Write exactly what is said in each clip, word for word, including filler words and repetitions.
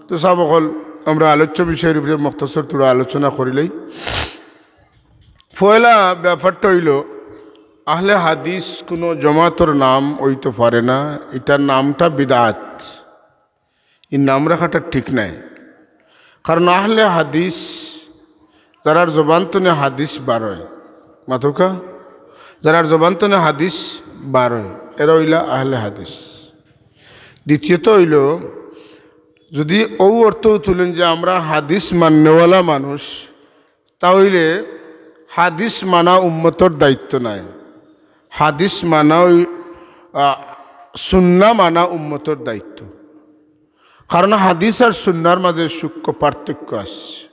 তো সাব অকল, আমরা আলোচ্য বিষয়র উপরে মুখতসর থুড়া আলোচনা করিলাই। পয়লা ব্যাপারটা অইলো, আহলে হাদিস কুনু জমাতর নাম অইতো পারে না, ইটার নামটা বিদআত। ই নাম রাখাটা ঠিক নায়। কারণ আহলে হাদিস, যারার জবান তনে হাদিস বারয়, মাতউক্কা, যারার জবান তনে হাদিস বারয়, এরা অইলা আহলে হাদিস। দ্বিতীয়ত অইলো, যুদি অউ অর্থ তুলইন যে আমরা হাদিস মাননেওয়ালা মানুষ, তা অইলে হাদিস মানা উম্মতর দায়িত্ব নায়। হাদিস মানা অই-, আ, সুন্নাহ মানা উম্মতর দায়িত্ব। কারণ হাদিস আর সুন্নাহর মাঝে সূক্ষ্ম পার্থক্য আছে।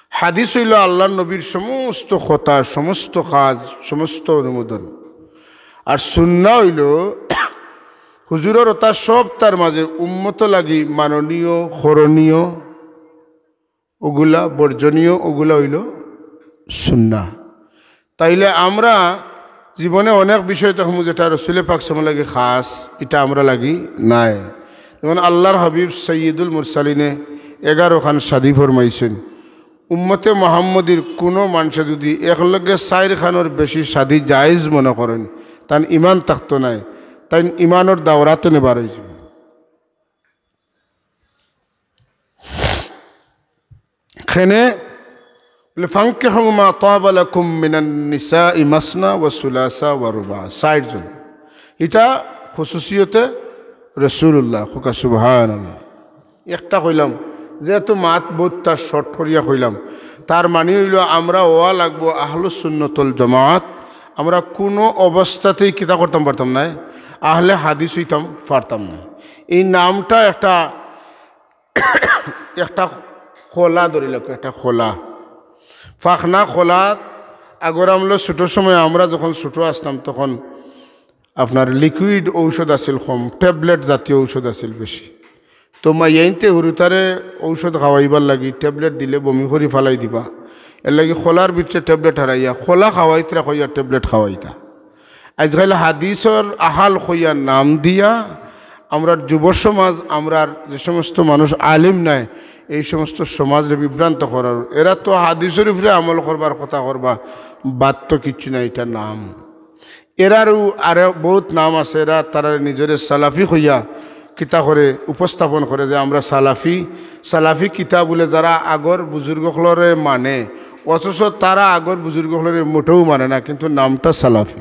হাদিস অইলো আল্লার নবীর সমস্ত কথা, সমস্ত কাজ, সমস্ত অনুমোদন। আর সুন্নাহ অইলো হুজুরর অতা সবতার মাঝে উম্মত লাগি মাননীয়, করণীয়, অগুলা বর্জনীয়, অগুলা অইলো সুন্নাহ। তাইলে আমরা জীবনে অনেক বিষয় দেখমু যেটা রসুলে পাক সাল্লাল্লাহু আলাইহি ওয়াসাল্লাম লাগি খাস, ইটা আমরা লাগি নায়। যেমন আল্লার হাবিব সাইয়্যিদুল মুরসালিনে এগারো খান শাদী ফরমাইছইন, উম্মতে মুহাম্মদীর কুনু মানষে যুদি একলগে চাইর খানর বেশি শাদী জায়েজ মনে করইন, তান ইমান থাকতো নায়, তাইন ইমানর দাওরা তনে বার অইযিবো। কেনে বুলে, "ফানকিহু মা তাবা লাকুম মিনান নিসাই মাসনা ওয়া সুলাসা ওয়া রুবা।" চাইর জন। ইটা খুসুসিয়তে রাসুলুল্লাহ। কউক্কা সুবহানাল্লাহ। একটা কইলাম, যেহেতু মাত বউততা short করিয়া কইলাম, তার মানি অইলো আমরা অওয়া লাগবো আহলুস সুন্নাতুল জামাত। আমরা কুনু অবস্থাতেই কিতা করতাম পারতাম নায়, আহলে হাদিস অইতাম পারতাম নায়। ই নামটা একটা, একটা খোলা ধরি লাগবো, একটা খোলা। ফাখনা খোলা, আগর আমলো ছোট সময় আমরা যখন ছোট আছলাম তখন আপনার liquid ঔষধ আছিল কম, tablet জাতীয় ঔষধ আছিল বেশি। তো মাইয়াইন্তে হুরুতারে ঔষধ খাওয়াইবার লাগি tablet দিলে বমি করি ফালাই দিবা, এরলাগি খোলার ভিতরে tablet হারাইয়া খোলা খাওয়াইতরা কইয়া tablet খাওয়াইতা। আইজকাইল হাদিসর আহাল কইয়া নাম দিয়া আমরার যুব সমাজ, আমরার যে সমস্ত মানুষ আলিম নায়, এই সমস্ত সমাজরে বিভ্রান্ত করার। এরা তো হাদিসর উপরে আমল করবার কথা করবা, বাদ তো কিচ্ছু নাই, ইটা নাম। এরারও আরো বউত নাম আছে, এরা তারারে নিজরে সালাফি কইয়া কিতা করে উপস্থাপন করে যে আমরা সালাফি। সালাফি কিতা বুলে? যারা আগর বুজুর্গ অকলরে মানে, অথচ তারা আগর বুজুর্গ অকলরে মোটেও মানে না, কিন্তু নামটা সালাফি।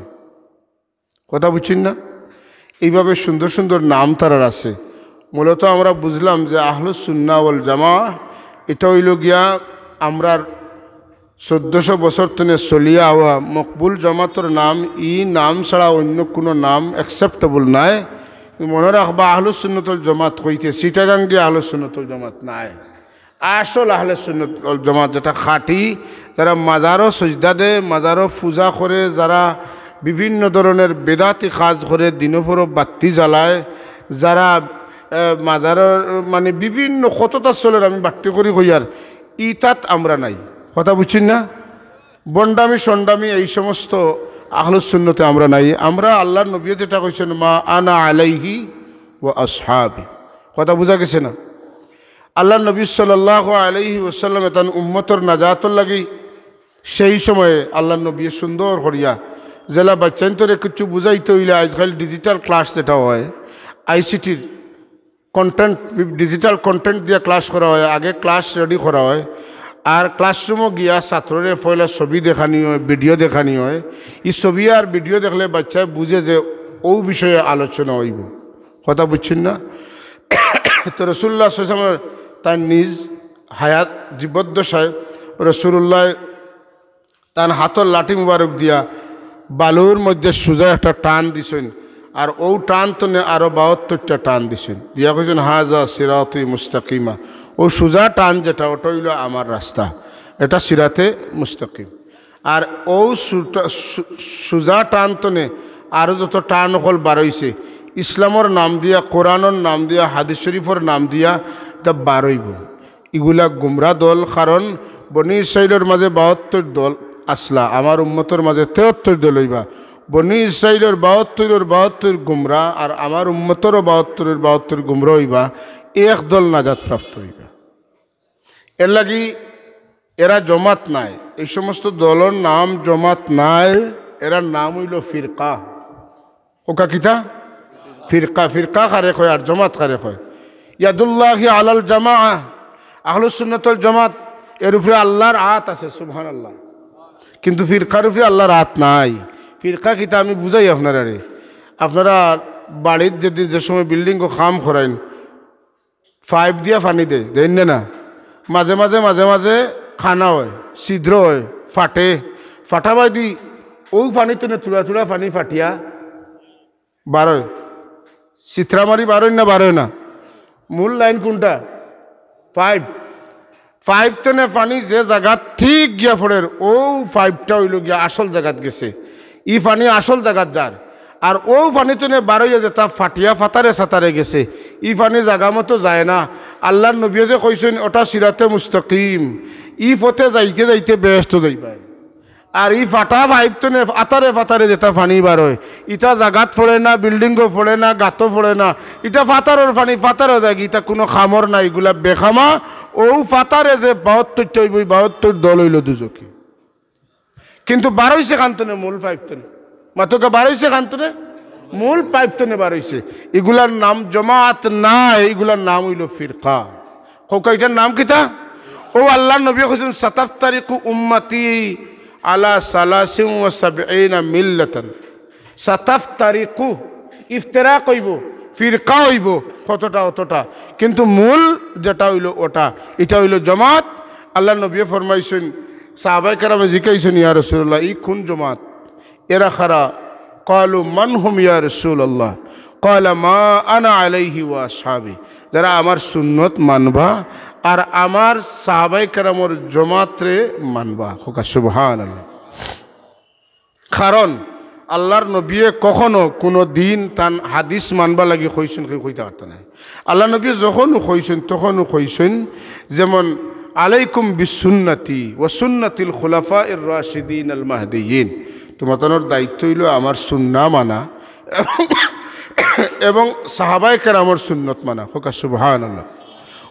কথা বুঝছইন না? এইভাবে সুন্দর সুন্দর নাম তারার আছে। মূলত আমরা বুঝলাম যে আহলুস সুন্নাহ ওয়াল জামাআহ, ইটা অইলো গিয়া আমরার চৌদ্দশো বছর তনে চলিয়া আওয়া মকবুল জামাতর নাম। ই নাম ছাড়া অইন্য কুনু নাম acceptable নায়। মনো রাখবা, আহলুস সুন্নাতুল জামাত কইতে চিটাগাঙ্গি আহলুস সুন্নাতুল জামাত নায়। আসল আহলে সুন্নাত ওয়াল জামাত যেটা খাঁটি, যারা মাজারো সজদা দেয়, মাজারো পূজা করে, যারা বিভিন্ন ধরনের বেদাতি কাজ করে, দিনফরো বাত্তি জ্বালায়, যারা, এ, মাজারর, মানে, বিভিন্ন কততা চলের, আমি বাট্টি করি কইয়ার, ইতাত আমরা নাই। কথা বুঝছইন না? বন্ডামি সন্ডামি এই সমস্ত আহলুস সুন্নতে আমরা নাই। আমরা আল্লার নবীয়ে যেটা কইছইন, "মা আনা আলাইহি ওয়া আসহাবি।" কথা বুঝা গেছে না? আল্লার নবী সাল্লাল্লাহু আলাইহি ওয়াসাল্লাম এতান উম্মতর নাজাতর লাগি সেই সময়ে আল্লার নবীয়ে সুন্দর করিয়া যেলা বাচ্চাইন্তরে কিছু বুঝাইতে অইলে আইজকাইল digital class যেটা হয়, আইসিটির content, digital content দিয়া class করা হয়, আগে class ready করা হয়, আর classroomও গিয়া ছাত্ররে পয়লা ছবি দেখানি হয়, video দেখানি হয়। ই ছবি আর video দেখলে বাচ্চায় বুঝে যে অউ বিষয়ে আলোচনা অইবো। কথা বুঝছইন না? তো রসুল্লাহ সাল্লাল্লাহু আলাইহি ওয়াসাল্লাম তার নিজ হায়াত জীবদ্দশায় রসুলুল্লাহ তান হাতর লাঠি মুবারক দিয়া বালুর মধ্যে সুজা একটা টান দিছইন, আর অউ টান তনে আরো বাহাত্তরটা টান দিছইন, দিয়া কইছইন, "হাজা সিরাতি মুস্তাকিমা।" অউ সুজা টান যেটা, ওটা অইলো আমার রাস্তা, এটা সিরাতে মুস্তাকিম। আর অউ সুটা-, সু-, সুজা টান তনে আরো যত টান অকল বারইছে, ইসলামর নাম দিয়া, কোরআনর নাম দিয়া, হাদিস শরীফর নাম দিয়া, ইটা বারইবো। ইগুলা গুমরা দল, কারণ বনি ইসরাইলর মাঝে বাহাত্তর দল আছলা, আমার উম্মতর মাঝে তেহাত্তর দল অইবা। বনি ইসরাইলর বাহাত্তরর বাহাত্তর গুমরা, আর আমার উম্মতরও বাহাত্তরর বাহাত্তর গুমরা অইবা, এক দল নাজাত প্রাপ্ত অইবা। এরলাগি এরা জমাত নায়, এই সমস্ত দলর নাম জমাত নায়, এরার নাম অইলো ফিরকা। কউক্কা কিতা? ফিরকা। ফিরকা কারে কয় আর জমাত কারে কয়? ইয়াদুল্লাহি আলাল জামাআহ, আহলুস সুন্নাত ওয়াল জামাত, এর উপরে আল্লার আত আছে, সুবহানাল্লাহ। কিন্তু ফিরকার উপরে আল্লার আত নাই। ফিরকা কিতা আমি বুঝাই আপনারারে। আপনারা বাড়িত যদি যে সময় বিল্ডিংও কাম করাইন, পাইপ দিয়া পানি দেয়, দেইন না? মাঝে মাঝে, মাঝে মাঝে কানা অয়, ছিদ্র অয়, ফাটে। ফাটা বায়দি অউ পানি তনে থুড়া থুড়া পানি ফাটিয়া বারয়। ছিত্রা মারি বারয় না, বারয় না? মূল লাইন কুনটা? পাইপ। পাইপ তনে পানি যে জাগাত ঠিক গিয়া পড়ের, অউ পাইপটা অইলো গিয়া আসল জাগাত গেছে। ই পানি আসল জাগাত যার। আর অউ পানি তনে বারইয়া যেটা ফাটিয়া ফাতারে সাতারে গেছে, ই পানি জাগা মতো যায় না। আল্লার নবীয়ে যে কইছইন, "ওটা সিরাতে মুস্তাকিম, ই পথে যাইতে যাইতে বেহেস্তো যাইবায়।" আর ই ফাটা পাইপ তনে আতারে ফাতারে যেটা পানি বারয়, ইটা জাগাত পড়ে না, বিল্ডিংও পড়ে না, গাতো পড়ে না, ইটা ফাতারর পানি, ফাতারো যায়গি, ইটা কুনু কামর না, ইগুলা বেকামা। অউ ফাতারে যে বাহাত্তরটা অইবো, ই বাহাত্তর দল অইলো দুজখি। কিন্তু বারইছে কান তনে? মূল পাইপ তনে। মাতউক্কা, বারইছে কান তনে? মূল পাইপ তনে বারইছে। ইগুলার নাম জমাত নায়, ইগুলার নাম অইলো ফিরকা। কউক্কা, ইটার নাম কিতা? অউ আল্লার নবীয়ে কইছইন, "সাতাফতারিকু উম্মতি আলা সালাসিন ওয়া সাবঈনা মিল্লাতান।" সাতাফতারিকু, ইফতেরাক অইবো, ফিরকা অইবো, কতটা অতটা, কিন্তু মূল যেটা অইলো ওটা, ইটা অইলো জমাত। আল্লার নবীয়ে ফরমাইছইন, সাহাবায়ে কেরামে জিকাইছইন, "ইয়া রাসূলুল্লাহ, ই কুন জমাত? এরা কারা?" ক্বালু, "মান হুম ইয়া রাসূলুল্লাহ?" ক্বালা, "মা আনা আলাইহি ওয়া আসহাবি।" যারা আমার সুন্নত মানবা আর আমার সাহাবায়ে কেরামর জমাতরে মানবা। কউক্কা সুবহানাল্লাহ। কারণ আল্লার নবীয়ে কখনো কুনু দিন তান হাদিস মানবার লাগি কইছইন, কেউ কইতা পারতা নায়। আল্লার নবীয়ে যখনও কইছইন, তখনও কইছইন, যেমন, "আলাইকুম বিসুন্নতি ওয়া সুন্নাতিল খুলাফাইর রাশিদিন আল মাহদিয়িন।" তুমাতানর দায়িত্ব অইলো আমার সুন্না মানা এবং সাহাবায়ে কেরামর সুন্নত মানা। কউক্কা সুবহানাল্লাহ।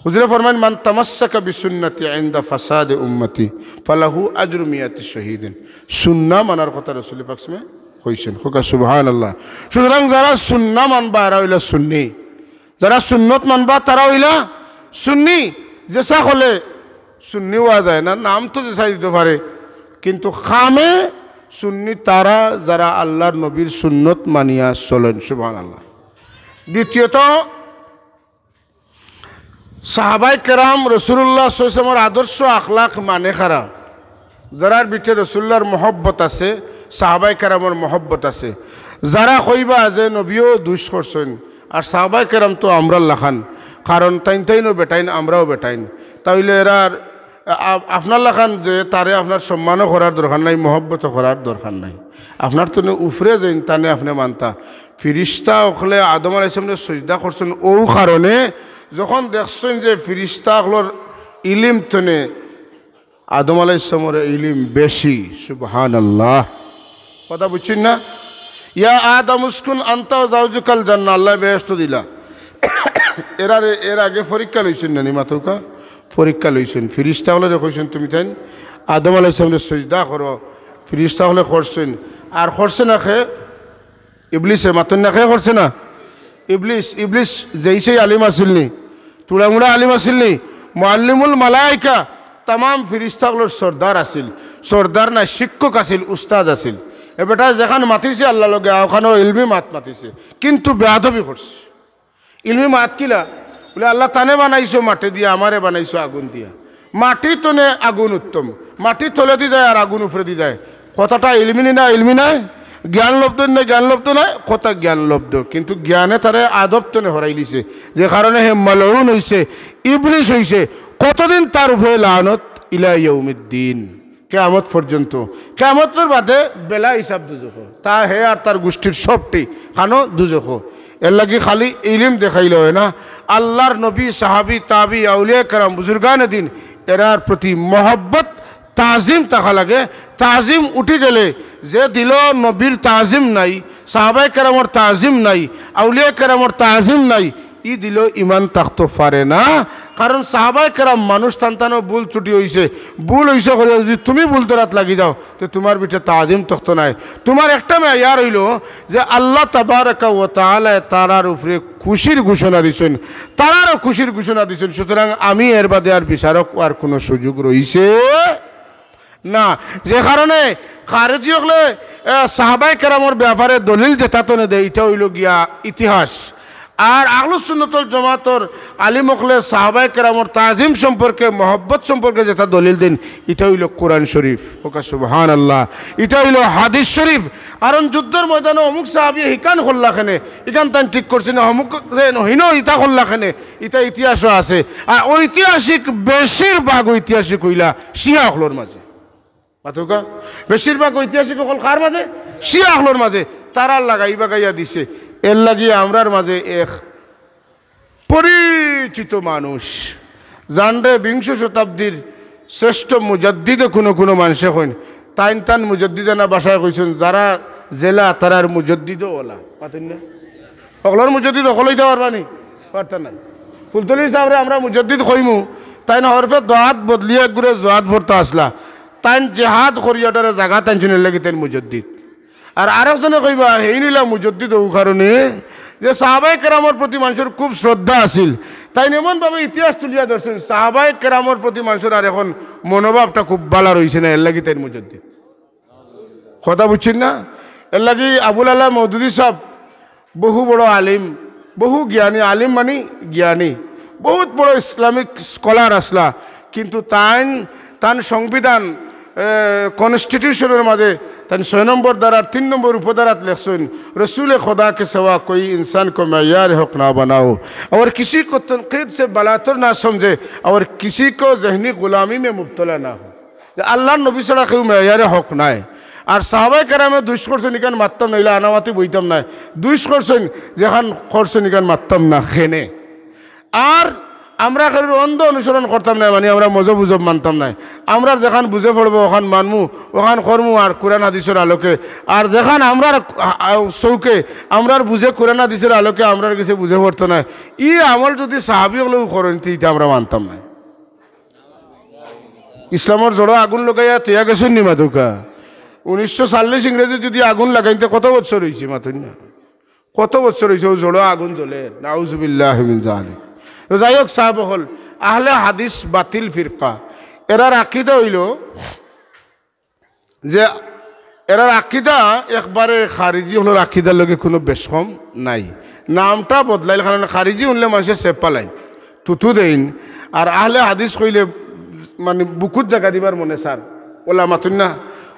হুজুরে ফরমাইন, "মান তামাসসাকা বিসুন্নতি ইনদা ফাসাদে উম্মতি ফালাহু আজরু মিয়াতি শাহিদিন।" সুন্না মানার কথা রসুল পাক সাল্লাল্লাহু আলাইহি ওয়াসাল্লামে কইছইন। কউক্কা সুবহানাল্লাহ। সুতরাং যারা সুন্না মানবা, এরা অইলা সুন্নি। যারা সুন্নত মানবা, তারা অইলা সুন্নি। যেছা অইলে সুন্নি অওয়া যায় না, নাম তো যেছা দিতো পারে, কিন্তু কামে সুন্নি তারা, যারা আল্লার নবীর সুন্নত মানিয়া চলইন। সুবহানাল্লাহ। দ্বিতীয়ত, সাহাবায়ে কেরাম রাসূলুল্লাহ সাল্লাল্লাহু আলাইহি ওয়াসাল্লামর আদর্শ আখলাক মানে কারা? যারার ভিতরে রাসূলুল্লাহর মহব্বত আছে, সাহাবায়ে কেরামর মহব্বত আছে, যারা কইবা যে নবীও দুষ করছইন, আর সাহাবায়ে কেরাম তো আমরার লাখান, কারণ তাইন তাইনও বেটাইন, আমরাও বেটাইন, তা অইলে এরার, আ-, আপনার লাখান যে তারে আপনার সম্মানও করার দরকার নাই, মহব্বতও করার দরকার নাই। আপনার তনে উপরে যেইন তানে আপনে মানতা। ফিরিস্তা অকলে আদম আলাইহিস সালামরে সজদা করছইন, অউ কারণে যখন দেখছইন যে ফিরিস্তা অকলর ইলিম তনে আদম আলাইহিস সালামর ইলিম বেশি। সুবহানাল্লাহ। কথা বুঝছইন না? ইয়া আদম উসকুন আনতা ওয়া জাওজুকাল জান্নাহ, আল্লায় বেহেস্ত দিলা। এরারে, এর আগে পরীক্ষা লইছইন না নি মাতউক্কা? পরীক্ষা লইছইন। ফিরিস্তা অকলরে কইছইন, "তুমি তাইন আদম আলাইহিস সালামরে সজদা করো।" ফিরিস্তা অকলে করছইন। আর করছে না কে? ইবলিসে। মাতইন না, কে করছে না? ইবলিস। ইবলিস যেই সেই আলিম আছিল নি, তুড়ামুড়া আলিম আছিল নি? মুআল্লিমুল মালায়েকা, তামাম ফিরিস্তা অকলর সর্দার আছিল। সর্দার না, শিক্ষক আছিল, উস্তাদ আছিল। এ বেটা যেখান মাতিছে আল্লার লগে, অখানো ইলমি মাত মাতিছে, কিন্তু বেয়াদবি করছে। ইলমি মাত কিলা? বুলে, "আল্লাহ, তানে বানাইছো মাটি দিয়া, আমারে বানাইছো আগুন দিয়া। মাটি তনে আগুন উত্তম, মাটি তলেদি যায় আর আগুন উপরেদি যায়।" কথাটা ইলমি নি না, ইলমি নায়? জ্ঞানলব্ধ নি না, জ্ঞানলব্ধ নায়? কথা জ্ঞানলব্ধ, কিন্তু জ্ঞানে তারে আদব তনে হরাইলিছে, যে কারণে হে মালউন অইছে, ইবলিস অইছে। কতদিন তার উপরে লানত? ইলা ইয়াউমিদ্দিন। কিয়ামত পর্যন্ত। কিয়ামতর বাদে বেলা হিসাব দুজখো। তা হে আর তার গুষ্টির সবটি খানো দুজখো। এরলাগি খালি ইলিম দেখাইলে অয় না। আল্লার নবী, সাহাবী, তাবী, আউলিয়া কেরাম, বুজুর্গানে দিন, এরার প্রতি মহব্বত, তাজিম থাকা লাগে। তাজিম উঠি গেলে, যে দিলো নবীর তাজিম নাই, সাহাবায়ে কেরামর তাজিম নাই, আউলিয়া কেরামর তাজিম নাই, ই দিলো ইমান থাকতো পারে না। কারণ সাহাবায়ে কেরাম মানুষ, তান তানও ভুল ত্রুটি অইছে, ভুল অইছে করিয়া যুদি তুমি ভুল ধরাত লাগি যাও, তে তুমার ভিতরে তাজিম তখতো নায়। তুমার একটা মেয়ার অইলো যে আল্লাহ তাবারাকা ওয়া তাআলায় তারার উপরে খুশির ঘোষণা দিছইন, তারারও খুশির ঘোষণা দিছইন। সুতরাং আমি এর বাদে আর বিচারক অওয়ার কুনু সুযোগ রইছে না। যে কারণে খারেজি অকলে, এ, সাহাবায়ে কেরামর ব্যাপারে দলিল যেটা তনে দেয়, ইটা অইলো গিয়া ইতিহাস। আর আহলুস সুন্নাত ওয়াল জামাতর আলিম অকলে সাহাবায়ে কেরামর তাজিম সম্পর্কে, মহব্বত সম্পর্কে যেটা দলিল দেইন, ইটা অইলো কোরআন শরীফ। কউক্কা সুবহানাল্লাহ। ইটা অইলো হাদিস শরীফ। কারণ যুদ্ধর ময়দানো অমুক সাহাবীয়ে হিখান করলা কেনে, ইখান তাইন ঠিক করছইন না, অমুক যে হিনো ইটা করলা কেনে, ইটা ইতিহাসও আছে। আর ঐতিহাসিক, বেশিরভাগ ঐতিহাসিক অইলা শিয়া অকলর মাঝে। মাতউক্কা, বেশিরভাগ ঐতিহাসিক অকল কার মাঝে? শিয়া অকলর মাঝে। তারার লাগাই বাগাইয়া দিছে। এর লাগি আমরার মাঝে এক পরিচিত মানুষ, যানরে বিংশ শতাব্দীর শ্রেষ্ঠ মুজাদ্দিদও কুনু কুনু মানষে কইন, তাইন তান মুজাদ্দিদানা ভাষায় কইছইন, যারা জেলা তারার মুজাদ্দিদও অলা। মাতইন না? অকলর মুজাদ্দিদ অকল অইতা পারবা নি? পারতা নায়। ফুলতলি সাবরে আমরা মুজাদ্দিদ কইমু, তাইন হরফে দোয়াত বদলিয়া একগুরে জোয়াত পড়তা আছলা, তাইন জেহাদ করিয়া ওটারে জাগাত আনছইন, এর লাগি তাইন মুজাদ্দিদ। আর আরকজনে কইবা, হেইন অইলা মুজাদ্দিদ অউ কারণে যে সাহাবায়ে কেরামর প্রতি মানষর খুব শ্রদ্ধা আছিল। তাইন এমনভাবে ইতিহাস তুলিয়া ধরছইন, সাহাবায়ে কেরামর প্রতি মানষর আর এখন মনোভাবটা খুব ভালা রইছে না, এর লাগি তাইন মুজাদ্দিদ। কথা বুঝছইন না? এর লাগি আবুল আলা মওদুদী সাব বহু বড় আলিম, বহু জ্ঞানী, আলিম মানি জ্ঞানী, বহুত বড় ইসলামিক স্কলার আছলা, কিন্তু তাইন তান সংবিধান, এ, কনস্টিটিউশনর মাঝে তাইন ছয় নম্বর ধারার তিন নম্বর উপধারাত লেখছইন, "রসুল খোদা কে সিওয়া কোই ইনসান কো মেয়ার হক না বানাও, অর কিসি কো তনকিদ সে বালাতর না সমঝে, অর কিসি কো জেহনি গুলামি মে মুবতলা না হো।" যে আল্লার নবী ছাড়া কেউ মেয়ারে হক নায়। আর সাহাবায়ে কেরামে দুষ করছইন, ইখান মাততাম নায়, ইলা আনামাতি বইতাম নায়। দুষ করছইন, যেখান করছইন, ইখান মাততাম না, কেনে। আর আমরা কেউর অন্ধ অনুসরণ করতাম নায়, মানি আমরা মজহব উজহব মানতাম নায়। আমরার যেখান বুঝে পড়বো, অখান মানমু, অখান করমু, আর কোরআন হাদিসর আলোকে। আর যেখান আমরার আ-, আ-, চউখে, আমরার বুঝে কোরআন হাদিসর আলোকে আমরার গেছে বুঝে পড়তো নায়, ই আমল যুদি সাহাবি অকলেউ করইন, তে ইটা আমরা মানতাম নায়। ইসলামর জড়ো আগুন লাগাইয়া থইয়া গেছইন নি মাতউক্কা? উনিশশো চল্লিশ ইংরেজি যুদি আগুন লাগাইন তে কত বছর অইছে মাতইন না? কত বছর অইছে অউ জড়ো আগুন জ্বলের? নাউজুবিল্লাহি মিন যালিক। তো যাই হোক সাব অকল, আহলে হাদিস বাতিল ফিরকা, এরার আকিদা অইলো যে এরার আকিদা একবারে খারিজি অকলর আকিদার লগে কুনু বেশকম নাই। নামটা বদলাইল, কারণ খারিজি হুনলে মানষে চেপা লাইন, তুতু দেইন। আর আহলে হাদিস কইলে মানি বুকুত জাগা দিবার মনে চার, অলা মাতইন না,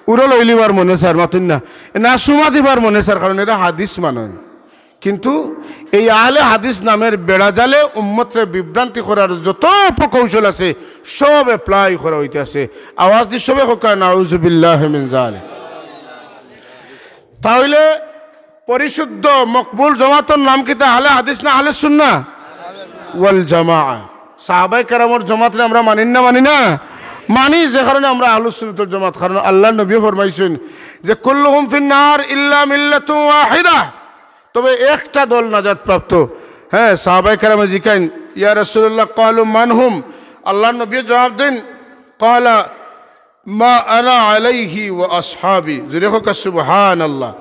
উরো লইলিবার মনে চার, মাতইন না, না চুমা দিবার মনে চার, কারণ এরা হাদিস মানইন। কিন্তু এই আহলে হাদিস নামের বেড়াজালে উম্মতরে বিভ্রান্তি করার যত উপকৌশল আছে, সব apply করা অইতাছে। আওয়াজ দি সবে কউক্কা, নাউজুবিল্লাহি মিন যালিক। তাইলে পরিশুদ্ধ মকবুল জমাতর নাম কিতা? আহলে হাদিস না আহলে সুন্নাহ ওয়াল জামাআহ? সাহাবায়ে কেরামর জমাতরে আমরা মানি না, মানি না? মানি, যে কারণে আমরা আহলুস সুন্নাতুল জামাত। কারণ আল্লার নবীয়ে ফরমাইছইন যে, "কুল্লুহুম ফিন নার ইল্লা মিল্লাতুন ওয়াহিদা।" তবে একটা দল নাজাত প্রাপ্ত। হ্যাঁ, সাহাবায়ে কেরামে জিকাইন, "ইয়া রাসূলুল্লাহ, ক্বালু মান হুম?" আল্লার নবীয়ে জবাব দেইন, "ক্বালা মা আনা আলাইহি ওয়া আসহাবি।" জোরে কউক্কা সুবহানাল্লাহ।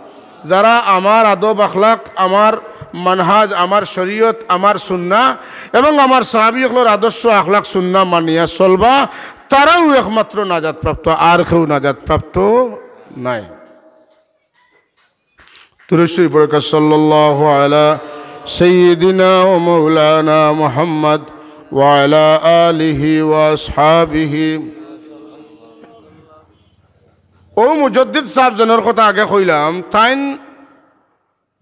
যারা আমার আদব আখলাক, আমার মানহাজ, আমার শরীয়ত, আমার সুন্নাহ এবং আমার সাহাবী অকলর আদর্শ আখলাক সুন্নাহ মানিয়া চলবা, তারাউ একমাত্র নাজাত প্রাপ্ত, আর কেউ নাজাত প্রাপ্ত নায়। দুরূদ শরীফ পড়উক্কা, সাল্লাল্লাহু আলা সাইয়্যিদিনা ওয়া মাওলানা মুহাম্মদ ওয়া আলা আলিহি ওয়া আসহাবিহি। অউ মুজাদ্দিদ সাব যেনর কথা আগে কইলাম, তাইন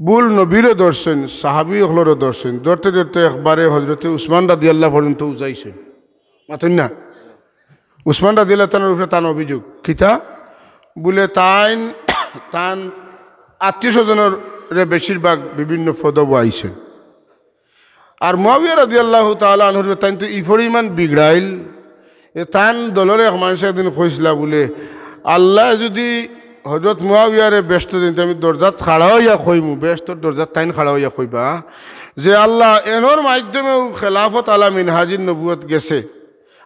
ভুল নবীরও ধরছইন, সাহাবী অকলরও ধরছইন, ধরতে ধরতে একবারে হযরতে উসমান রাদিয়াল্লাহু পর্যন্ত উজাইছইন। মাতইন না? উসমান রাদিয়াল্লাহু তাআলার উপরে তান অভিযোগ। কিতা? বুলে তাইন, তান আত্মীয় স্বজনরে বেশিরভাগ বিভিন্ন পদো বওয়াইছইন। আর মুয়াবিয়া রাদিয়াল্লাহু তাআলা আনহুরে তাইন তো ই পরিমাণ বিগড়াইল, এ তান দলর এক মানষে একদিন কইছলা বুলে, "আল্লায় যুদি হজরত মুয়াবিয়ারে বেহেস্ত দিন, তে আমি দরজাত খাড়া অইয়া কইমু, বেহেস্তর দরজাত তাইন খাড়া অইয়া কইবা যে, "আল্লাহ, এনর মাধ্যমেও খেলাফত আলা মিনহাজিন নবুয়ত গেছে,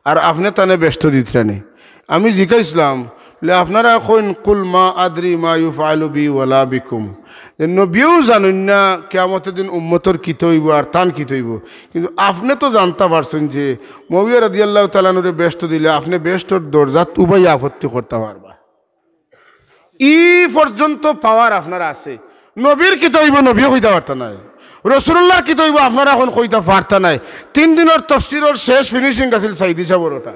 আর আপনে তানে বেহেস্ত দিতরা নি।" আমি জিকাইছলাম, বলে, "আপনারা কইন, কুল মা আদরি মা ইউফআলু বি ওয়ালা বিকুম।" যে নবীও জানইন না কিয়ামতর দিন উম্মতর কিতা অইবো আর তান কিতা অইবো, কিন্তু আপনে তো জানতা পারছইন যে মুয়াবিয়া রাদিয়াল্লাহু তাআলা আনহুরে বেহেস্ত দিলে আপনে বেহেস্তর দরজাত উবাইয়া আপত্তি করতা পারবা। ই পর্যন্ত power আপনার আছে। নবীর কিতা অইবো, নবীয়ে কইতা পারতা নায়। রসুলুল্লাহর কিতা অইবো, আপনারা অখন কইতা পারতা নায়। তিন দিনর তফসিরর শেষ finishing আছিল সাইদি সাবর ওটা।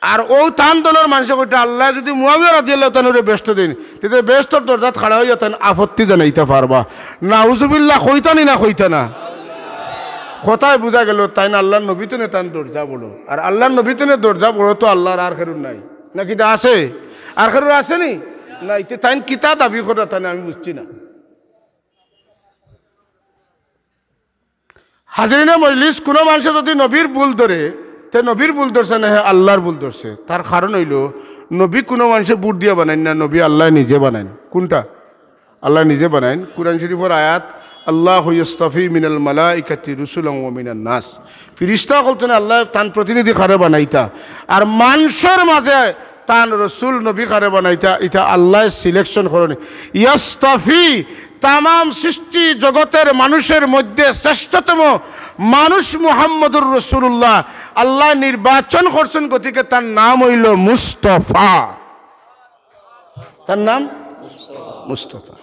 আর অউ তান দলর মানষে কইতা, আল্লায় যুদি মুয়াবিয়া রাদিয়াল্লাহু তাআলা আনহুরে বেহেস্ত দেইন, তে বেহেস্তর দরজাত খাড়া অইয়া তাইন আপত্তি জানাইতা পারবা। নাউজুবিল্লাহ কইতা নি না কইতা না? কথায় বুঝা গেল, তাইন আল্লাহর নবী তনে তান দরজা বড়। আর আল্লাহর নবী তনে দরজা বড় তো আল্লাহর আর কেউর নাই। না কিতা আছে? আর কেউর আছে নি? নাই। তে তাইন কিতা দাবি কররা তানে আমি বুঝছি না। হাজিরিনে মজলিস, কুনু মানষে যুদি নবীর ভুল ধরে, তে নবীর ভুল ধরছে না, হে আল্লাহর ভুল ধরছে। তার কারণ অইলো, নবী কুনু মানষে ভুট দিয়া বানাইন না, নবী আল্লায় নিজে বানাইন। কুনটা? আল্লায় নিজে বানাইন। কুরআন শরীফর আয়াত, "আল্লাহু ইয়াসতাফি মিনাল মালাইকাতি রুসুলান ওয়া মিনান নাস।" ফিরিস্তা অকল তনে আল্লায় তান প্রতিনিধি কারে বানাইতা, আর মানষর মাঝে তান রসুল নবী কারে বানাইতা, ইটা আল্লায় selection করইন। ইয়াসতাফি, তামাম সৃষ্টি জগতর মানুষর মধ্যে শ্রেষ্ঠতম মানুষ মুহাম্মদুর রাসূলুল্লাহ, আল্লায় নির্বাচন করছইন, গতিকে তার নাম অইলো মুস্তফা। তার নাম মুস্তফা।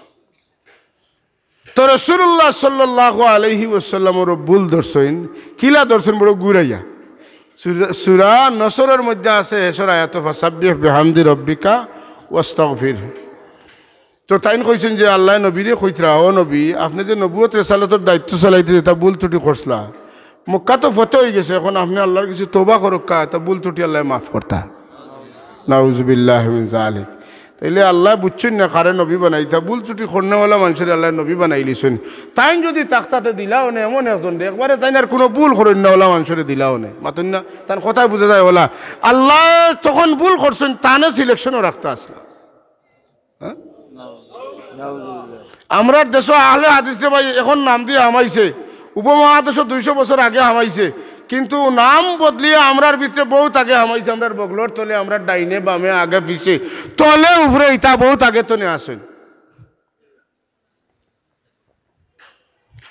তো রাসূলুল্লাহ সাল্লাল্লাহু আলাইহি ওয়াসাল্লামর ভুল ধরছইন, কিলা ধরছইন বড় ঘুরাইয়া। সূরা, সূরা নসরর মধ্যে আছে, হেশর আয়াত, "ফাসাব্বিহ বিহামদি রাব্বিকা ওয়াস্তাগফির।" তো তাইন কইছইন যে আল্লায় নবীরে কইতরা, "ও নবী, আপনে যে নবুয়ত রেসালতর দায়িত্ব চালাইতে যেতা ভুল ত্রুটি করছলা, মক্কা তো ফতেহ অইগেছে, অখন আপনে আল্লাহর গেছে তওবা করউক্কা, ইতা ভুল ত্রুটি আল্লায় মাফ করতা।" নাউজুবিল্লাহি মিন যালিক। তাইলে আল্লায় বুঝছইন না কারে নবী বানাইতা, ভুল ত্রুটি করনেওয়ালা মানষরে আল্লায় নবী বানাইলিছইন। তাইন যুদি থাকতা তে দিলা অনে এমন একজনরে, একবারে তাইন আর কুনু ভুল করইন না অলা মানষরে দিলা অনে। মাতইন না, তান কথায় বুঝা যায় অলা। আল্লায় তখন ভুল করছইন, তানে selection-ও রাখতা আছলা। হ্যাঁ? আমরার দেশো আহলে হাদিস রে ভাই, অখন নাম দিয়া হামাইছে, উপমহাদেশো দুইশো বছর আগে হামাইছে, কিন্তু নাম বদলিয়া আমরার ভিতরে বউত আগে হামাইছে, আমরার বগলর তলে, আমরার ডাইনে বামে আগে পিছে, তলে উপরে ইতা বউত আগে তনে আছইন।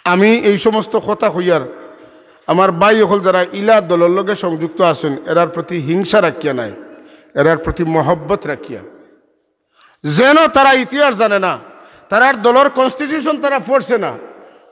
আমি এই সমস্ত কথা কইয়ার, আমার ভাই অকল যারা ইলা দলর লগে সংযুক্ত আছইন, এরার প্রতি হিংসা রাখিয়া নায়, এরার প্রতি মহব্বত রাখিয়া। যেন তারা ইতিহাস জানে না, তারার দলর constitution তারা পড়ছে না।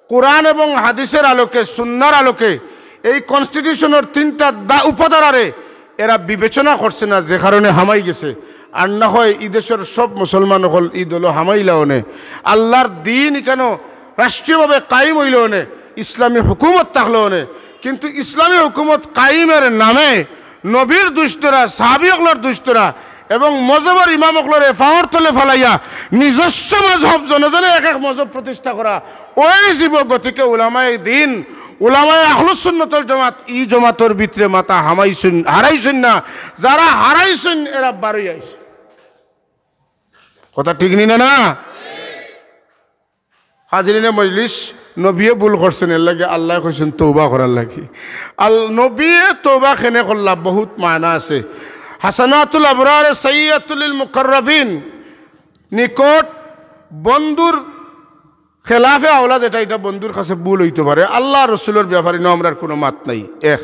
কোরআন এবং হাদিসের আলোকে, সুন্নার আলোকে এই constitution-র তিনটা দা-, উপধারারে এরা বিবেচনা করছে না, যে কারণে হামাই গেছে। আর না হয় ই দেশর সব মুসলমান অকল ই দলো হামাইলা অনে। আল্লাহর দিন ইকানো রাষ্ট্রীয়ভাবে কায়েম অইলো অনে, ইসলামী হুকুমত থাকলো অনে, কিন্তু ইসলামী হুকুমত কায়েমের নামে নবীর দুষ ধরা, সাহাবী অকলর দুষ ধরা এবং মজহবর ইমাম অকলরে পাওর তলে ফালাইয়া নিজস্ব মজহব, জনে জনে এক এক মজহব প্রতিষ্ঠা করা, অউ জীব। গতিকে উলামায়ে দিন, উলামায়ে আহলুস সুন্নাত ওয়াল জামাত, ই জমাতর ভিতরে মাথা হামাইছইন, হারাইছইন না। যারা হারাইছইন, এরা বারই আইছইন। কথা ঠিক নি না, না? হাজিরিনে মজলিস, নবীয়ে ভুল করছইন, এর লাগি আল্লায় কইছইন তওবা করার লাগি। আল-, নবীয়ে তওবা কেনে করলা, বহুত মানা আছে। হাসানাতুল আবরার সাইয়্যিআতুল লিল মুকাররাবিন, নিকট বন্ধুর খেলাফে আওলা যেটা, ইটা বন্ধুর কাছে ভুল অইতো পারে, আল্লাহ রসুলর ব্যাপারে ইনো আমরার কুনু মাত নাই। এক।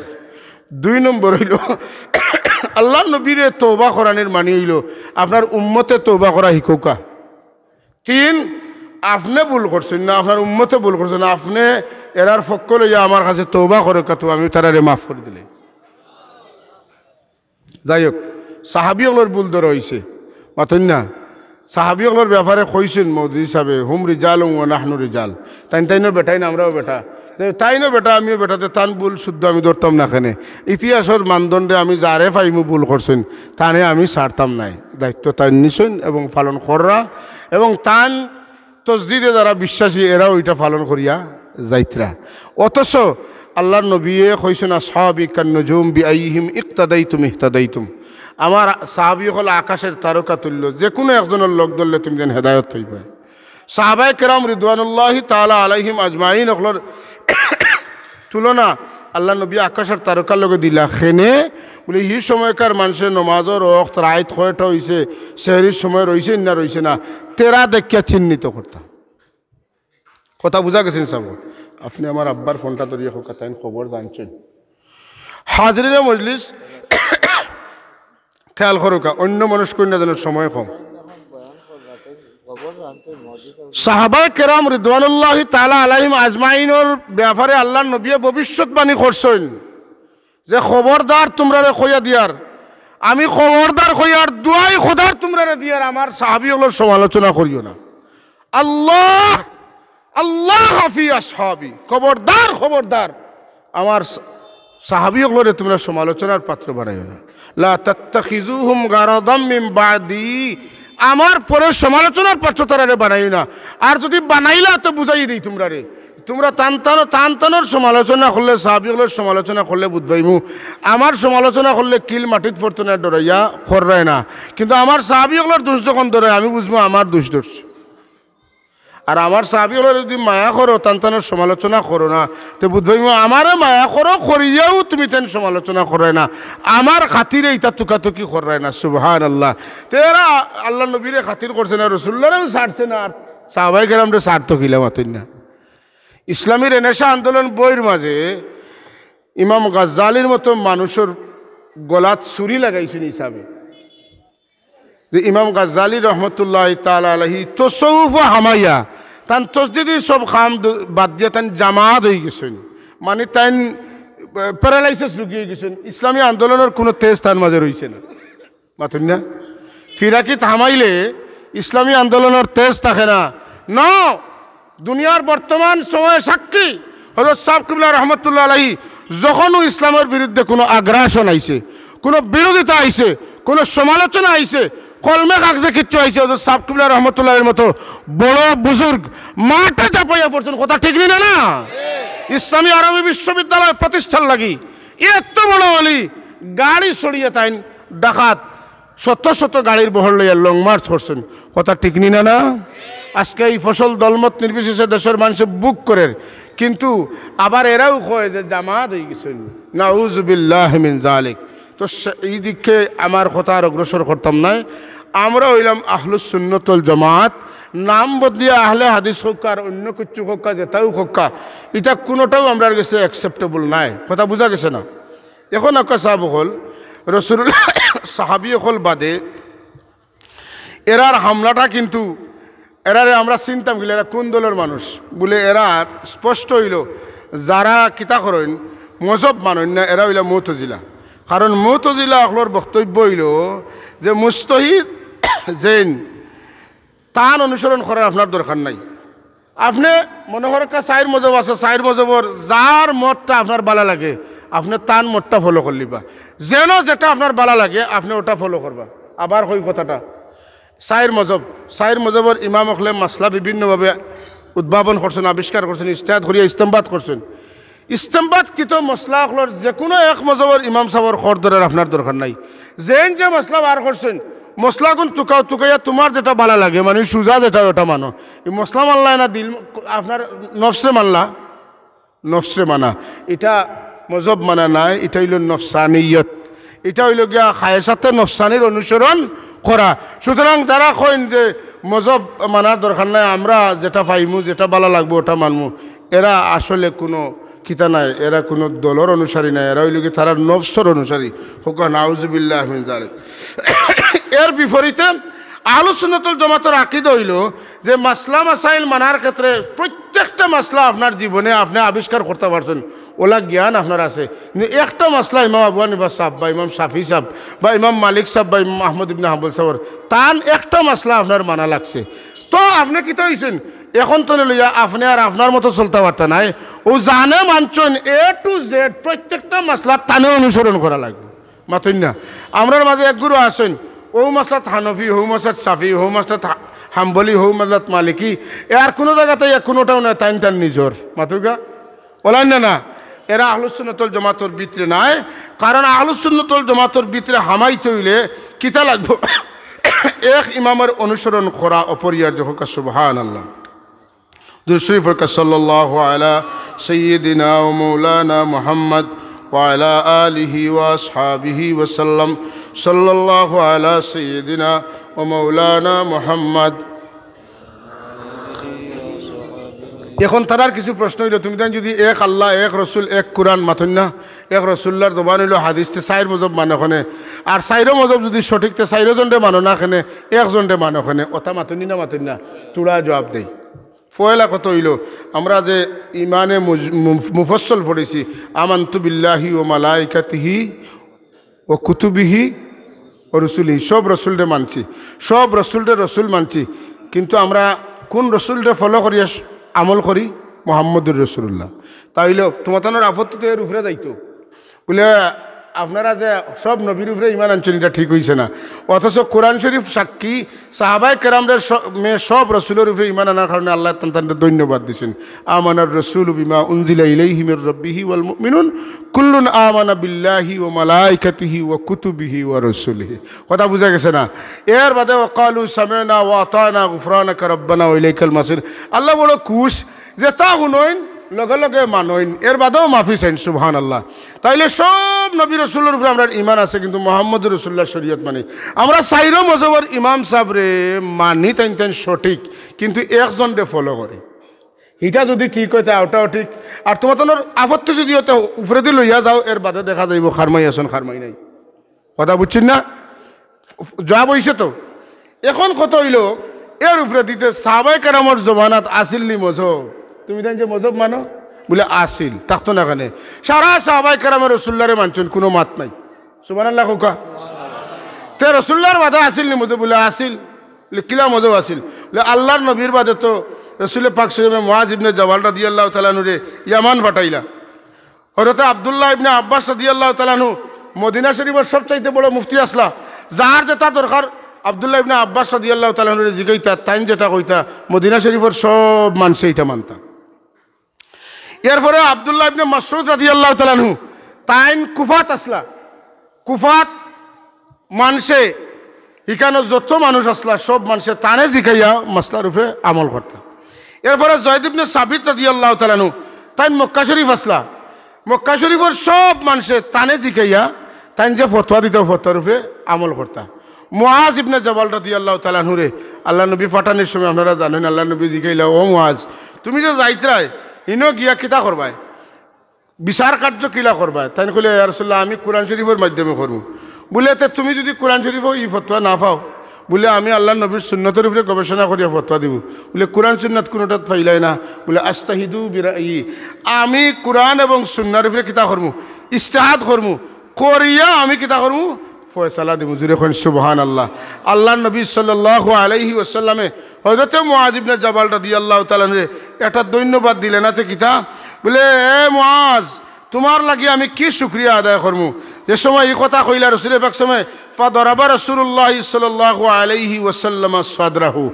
দুই নম্বর অইলো, আল্লাহর নবীরে তওবা করানির মানি অইলো আপনার উম্মতে তওবা করা হিকউক্কা। তিন, আপনে ভুল করছইন না, আপনার উম্মতে ভুল করছইন না, আপনে এরার পক্ষ লইয়া আমার কাছে তওবা করউক্কা, তো আমি তারারে মাফ করি দিলে। যাই হউক, সাহাবী অকলর ভুল ধরা অইছে, মাতইন না? সাহাবী অকলর ব্যাপারে কইছইন মৌদুদী সাবে, "হুম রিজালুন ওয়া নাহনু রিজাল।" তাইন তাইনও বেটা, ইন আমরাও বেটা। তে তাইনও বেটা, আমিও বেটা, তে তান ভুল শুদ্ধ আমি ধরতাম না কেনে? ইতিহাসর মানদণ্ডে আমি যারে পাইমু ভুল করছইন, তানে আমি ছাড়তাম নায়। দায়িত্ব তাইন নিছইন এবং পালন কররা, এবং তান তসদিদে যারা বিশ্বাসী, এরাও ইটা পালন করিয়া যাইতরা। অথচ আল্লাহর নবীয়ে কইছইন, "আসহাবি কান্নুজুম বিআইয়িহিম ইক্তাদাইতুম ইহতাদাইতুম।" আমার সাহাবী অকল আকাশর তারকা তুল্য, যেকুনু একজনর লগ ধরলে তুমি যেন হেদায়ত পাইবায়। সাহাবায়ে কেরাম রিদওয়ানুল্লাহি তাআলা আলাইহিম আজমাইন অকলর তুলনা আল্লাহর নবী আকাশর তারকার লগে দিলা। কেনে? বুলে, হি সময়কার মানষে নমাজর অক্ত রাইত কয়টা অইছে, সেহরির সময় রইছে না রইছে না, তেরা দেখিয়া চিহ্নিত করতা। কথা বুঝা গেছে নি সাব? আপনে আমার আব্বার ফোনটা ধরিয়া কউক্কা, তাইন খবর জানছইন। হাজিরিনে মজলিস, খেয়াল করউক্কা, অন্যমনস্ক অইন না যেন, সময় কম। সাহাবায়ে কেরাম রিদওয়ানুল্লাহি তাআলা আলাইহিম আজমাইনর ব্যাপারে আল্লাহর নবীয়ে ভবিষ্যৎবাণী করছইন যে, "খবরদার তুমরারে কইয়া দিয়ার, আমি খবরদার কইয়ার, দুয়াই খোদার তুমরারে দিয়ার, আমার সাহাবী অকলর সমালোচনা করিও না।" আল্লাহ, আল্লাহ হাফি আসহাবি, খবরদার, খবরদার, আমার সা-, সাহাবী অকলরে তুমরা সমালোচনার পাত্র বানাইও না। লা তাত্তাখিজুহুম গারাদাম মিন বাদি, আমার পরে সমালোচনার পাত্র তারারে বানাইও না। আর যুদি বানাইলা তো বুঝাই দেই তুমরারে, তুমরা তান তান, তান তানর সমালোচনা করলে, সাহাবী অকলর সমালোচনা করলে বুঝবাইমু, আমার সমালোচনা করলে কিল মাটিত পড়তো না, ডরাইয়া কররায় না। কিন্তু আমার সাহাবী অকলর দোষ যখন ধরে, আমি বুঝমু আমার দোষ ধরছে। আর আমার সাহাবী অকলরে যুদি মায়া করো, তান তানর সমালোচনা করো না, তে বুঝবাইমু আমারে মায়া করো, করিয়াও তুমি তান সমালোচনা কররায় না, আমার খাতিরে ইতা তুকাতুকি কররায় না। সুবহানাল্লাহ। তে এরা আল্লাহর নবীরে খাতির করছে না, রাসুলুল্লাহরেও ছাড়ছে না, আর সাহাবায়ে কেরামরে ছাড়তো কিলা, মাতইন না। ইসলামী রেনেসাঁ আন্দোলন বইর মাঝে ইমাম গাজ্জালির মতো মানুষর গলাত ছুরি লাগাইছইন হিসাবে, যে ইমাম গাজ্জালি রহমতুল্লাহ তাআলা আলাইহি তসৌফো হামাইয়া, তান তসদিদি সব কাম দ-, বাদ দিয়া তান জামাদ অইগেছইন, মানে তাইন, আহ, paralysis রুগী অইগেছইন। ইসলামী আন্দোলনর কুনু তেজ তান মাঝে রইছে না। মাতইন না? ফিরাকিত হামাইলে ইসলামী আন্দোলনর তেজ থাকে না। No, দুনিয়ার বর্তমান সময়ে সাক্ষী হযরত সাব কিবলা রহমতুল্লাহ আলাইহি, যখনও ইসলামর বিরুদ্ধে কুনু আগ্রাসন আইছে, কুনু বিরোধিতা আইছে, কুনু সমালোচনা আইছে, কলমে কাগজে কিচ্ছু আইছে, হযরত সাব কিবলা রহমতুল্লাহ আলাইহির মতো বড় বুজুর্গ মাঠে ঝাঁপাইয়া পড়ছইন। কথা ঠিক নি না, না? ইসলামী আরবি বিশ্ববিদ্যালয় প্রতিষ্ঠার লাগি এত বড় অলি, গাড়ি ছড়িয়া তাইন ঢাকাত শত শত গাড়ির বহর লইয়া long march করছইন। কথা ঠিক নি না, না? আজকে এই ফসল দলমত নির্বিশেষে দেশর মানষে ভোগ করের, কিন্তু আবার এরাও কয় যে জামাত অইগেছইন। নাউজুবিল্লাহ মিন জালিক। তো সে-, এই দিকে আমার কথা আর অগ্রসর করতাম নায়। আমরা অইলাম আহলুস সুন্নাত ওয়াল জামাত, নাম বদলিয়া আহলে হাদিস কউক্কা আর অন্য কিচ্ছু কউক্কা, যেটাও কউক্কা, ইটা কুনুটাও আমরার গেছে acceptable নায়। কথা বুঝা গেছে না? এখন আক্কা সাব অকল, রাসুলুল্লাহ সাহাবী অকল বাদে এরার হামলাটা কিন্তু, এরারে আমরা চিনতাম কিলা, এরা কুন দলর মানুষ? বুলে এরার স্পষ্ট অইলো, যারা কিতা করইন, মজহব মানইন না, এরা অইলা মুতাজিলা। কারণ মুতাজিলা অকলর বক্তব্য অইলো যে মুজতাহিদ যেইন, তান অনুসরণ করার আপনার দরকার নাই। আপনে মনো করউক্কা চাইর মজহব আছে, চাইর মজহবর যার মতটা আপনার ভালা লাগে, আপনে তান মতটা follow করলিবা। যেন যেটা আপনার ভালা লাগে, আপনে ওটা follow করবা। আবার কই কথাটা, চাইর মজহব, চাইর মজহবর ইমাম অকলে মাসলা বিভিন্নভাবে উদ্ভাবন করছইন, আবিষ্কার করছইন, ইজতিহাদ করিয়া ইস্তেমবাত করছইন। ইস্তেমবাদকৃত মাসলা অকলর যেকুনু এক মজহবর ইমাম সাবর খর ধরার আপনার দরকার নাই। যেইন যে মাসলা বার করছইন, মাসলাগুন তুকাও, তুকাইয়া তুমার যেটা ভালা লাগে, মানে সুজা যেটা, ওটা মানো। ই মাসলা মানলা না দিল, আপনার নফসরে মানলা, নফসরে মানা। ইটা মজহব মানা নায়, ইটা অইলো নফসানিয়ত। ইটা অইলো গিয়া খায়েসাতে নফসানির অনুসরণ করা। সুতরাং যারা কইন যে মজহব মানার দরকার নাই, আমরা যেটা পাইমু, যেটা ভালা লাগবো, ওটা মানমু, এরা আসলে কুনু কিতা নায়, এরা কুনু দলর অনুসারী নায়, এরা অইলো গিয়া তারার নফসর অনুসারী। কউক্কা নাউজুবিল্লাহ মিন জালিক। এর বিপরীতে আহলুস সুন্নাত ওয়াল জামাতর আকিদা অইলো যে মাসলা মাসাইল মানার ক্ষেত্রে প্রত্যেকটা মাসলা আপনার জীবনে আপনে আবিষ্কার করতা পারছইন, ওলা জ্ঞান আপনার আছে। কিন্তু একটা মাসলা ইমাম আবু হানিফা সাব বা ইমাম শাফি সাব বা ইমাম মালিক সাব বা ইমাম আহমদ ইবনে হাম্বল সাবর, তান একটা মাসলা আপনার মানা লাগছে। তো আপনে কিতা অইছইন? এখন তো লইয়া আপনে আর আপনার মতো চলতা পারতা নায়। অউ যানে মানছইন, A to Z প্রত্যেকটা মাসলা তানে অনুসরণ করা লাগবো। মাতইন না। আমরার মাঝে এক গুরু আছইন, অউ মাসলাত হানফি, হউ মাসলাত শাফি, হউ মাসলাত হা-, হাম্বলি, হউ মাসলাত মালিকি, এ আর কুনু জাগাত ইয়া কুনুটাও নায়, তাইন তান নিজর। মাতউক্কা? ওলাইন না, না। এরা আহলুস সুন্নাত ওয়াল জামাতর ভিতরে নায়। কারণ আহলুস সুন্নাত ওয়াল জামাতর ভিতরে হামাইতে অইলে কিতা লাগবো? এক ইমামর অনুসরণ করা অপরিহার্য। কউক্কা সুবহানাল্লাহ। দুরূদ শরীফ পড়উক্কা, সাল্লাল্লাহু আলা সাইয়্যিদিনা ওয়া মাওলানা মুহাম্মদ ওয়া আলা আলিহি ওয়া আসহাবিহি ওয়া সাল্লাম। সাল্লাল্লাহু আলা সাইয়্যিদিনা ওয়া মাওলানা মুহাম্মদ। এখন তারার কিছু প্রশ্ন অইলো, তুমিতাইন যুদি এক আল্লাহ, এক রসুল, এক কুরআন মাতইন না, এক রসুলুল্লাহর জবান অইলো হাদিস, তে চাইর মজহব মানো কেনে? আর চাইরো মজহব যুদি সঠিক, তে চাইরো জনরে মানো না কেনে, একজনরে মানো কেনে? অতা মাতইন নি না মাতইন না? থুড়া জুয়াব দেই। পয়লা কথা অইলো, আমরা যে ইমানে মুজ-, মু-, মুফাসসাল পড়ছি, আমানতু বিল্লাহি ওয়া মালাইকাতিহি ওয়া কুতুবিহি ওয়া রুসুলিহি, সব রসুলরে মানছি, সব রসুলরে রসুল মানছি, কিন্তু আমরা কুন রসুলরে follow করি, আস-, আমল করি? মুহাম্মদুর রাসূলুল্লাহ। তাইলে তুমাতানর আপত্তি তো এর উপরে যাইতো, বুলে, আপনারা যে সব নবীর উপরে ইমান আনছইন, ইটা ঠিক অইছে না, অথচ কুরআন শরীফ সাক্ষী সাহাবায়ে কেরামরে স-, মে সব রসুলর উপরে ইমান আনার কারণে আল্লায় তান তানরে ধন্যবাদ দিছইন। আমানার রাসূলু বিমা উনজিলা ইলাইহি মির রাব্বিহি ওয়াল মুমিনুন কুল্লুন আমানা বিল্লাহি ওয়া মালাইকাতিহি ওয়া কুতুবিহি ওয়া রুসুলিহি। কথা বুঝা গেছে না? এর বাদে ওয়া ক্বালু সামি'না ওয়া আতা'না গুফরানাকা রাব্বানা ওয়া ইলাইকাল মাসির। আল্লাহ বড় খুশ, যেতা হুনইন লগে লগে মানইন, এর বাদেও মাফি চাইন। সুবহানাল্লাহ। তাইলে সব নবী রসুলর উপরে আমরার ইমান আছে, কিন্তু মুহাম্মদুর রাসূলুল্লাহর শরীয়ত মানি। আমরা চাইরো মজহবর ইমাম সাবরে মানি, তাইন তাইন সঠিক, কিন্তু একজনরে follow করি। ইটা যুদি ঠিক অয়, তে অটাও ঠিক। আর তুমাতানর আপত্তি যুদি অয়, তে উপরেদি লইয়া যাও, এর বাদে দেখা যাইবো কার মাই আছইন, কার মাই নাই। কথা বুঝছইন না? জুয়াব অইছে তো। এখন কথা অইলো, এর উপরেদি তে সাহাবায়ে কেরামর জমানাত আছিল নি মজহব? তুমিতাইন যে মজহব মানো, বুলে আছিল, থাকতো না কেনে? সারা সাহাবায়ে কেরামে রসুলুল্লাহরে মানছইন, কুনু মাত নাই। সুবহানাল্লাহ কউক্কা। তে রসুলুল্লাহর বাদে আছিল নি মজহব? বুলে আছিল। বুলে কিলা মজহব আছিল? বুলে আল্লাহর নবীর বাদে তো রসুলে পাক সাল্লাল্লাহু আলাইহি ওয়াসাল্লামে মুআজ ইবনে জাবাল রাদিয়াল্লাহু তাআলা আনহুরে ইয়ামান পাঠাইলা। হযরতে আব্দুল্লাহ ইবনে আব্বাস রাদিয়াল্লাহু তাআলা আনহু মদিনা শরীফর সবচাইতে বড় মুফতি আছলা, যার যেতা দরকার আব্দুল্লাহ ইবনে আব্বাস রাদিয়াল্লাহু তাআলা আনহুরে জিগাইতা, তাইন যেতা কইতা মদিনা শরীফর সব মানষে ইটা মানতা। এরপরে আব্দুল্লাহ ইবনে মাসউদ রাদিয়াল্লাহু তাআলা আনহু, তাইন কুফাত আছলা, কুফাত মানষে, ইখানো যত মানুষ আছলা, সব মানষে তানে জিকাইয়া মাসলার উপরে আমল করতা। এরপরে জয়দ ইবনে সাবিত রাদিয়াল্লাহু তাআলা আনহু, তাইন মক্কা শরীফ আছলা, মক্কা শরীফর সব মানষে তানে জিকাইয়া, তাইন যে ফতোয়া দিতা, ফতোয়ার উপরে আমল করতা। মুআজ ইবনে জাবাল রাদিয়াল্লাহু তাআলা আনহুরে আল্লাহর নবী পাঠানির সময় আপনারা জানইন, আল্লাহর নবী জিকাইলা, "ও মুআজ, তুমি যে যাইতরায়, হিনো গিয়া কিতা করবায়? বিচার কার্য কিলা করবায়?" তাইন কইলা, "ইয়া রাসূলুল্লাহ, আমি কুরআন শরীফর মাধ্যমে করমু।" বুলে, "তে তুমি যুদি কুরআন শরীফো ই ফতোয়া না পাও?" বুলে, "আমি আল্লাহর নবীর সুন্নতর উপরে গবেষণা করিয়া ফতোয়া দিমু।" বুলে, "কুরআন সুন্নাত কুনুটাত পাইলায় না?" বুলে, "আস্তাহিদু বিরাই, আমি কুরআন এবং সুন্নার উপরে কিতা করমু? ইজতিহাদ করমু, করিয়া আমি কিতা করমু? ফয়সালা দিমু।" জুরে কইন সুবহানাল্লাহ। আল্লাহর নবী সাল্লাল্লাহু আলাইহি ওয়াসাল্লামে হযরতে মুআজ ইবনে জাবাল রাদিয়াল্লাহু তাআলা আনহুরে একটা ধন্যবাদ দিলা না তে কিতা? বুলে, "এ মুআজ, তুমার লাগি আমি কি শুকরিয়া আদায় করমু?" যে সময় ই কথা কইলা রসুলে পাক সময়, ফাদারাবা রাসূলুল্লাহ সাল্লাল্লাহু আলাইহি ওয়াসাল্লাম সাদরাহু।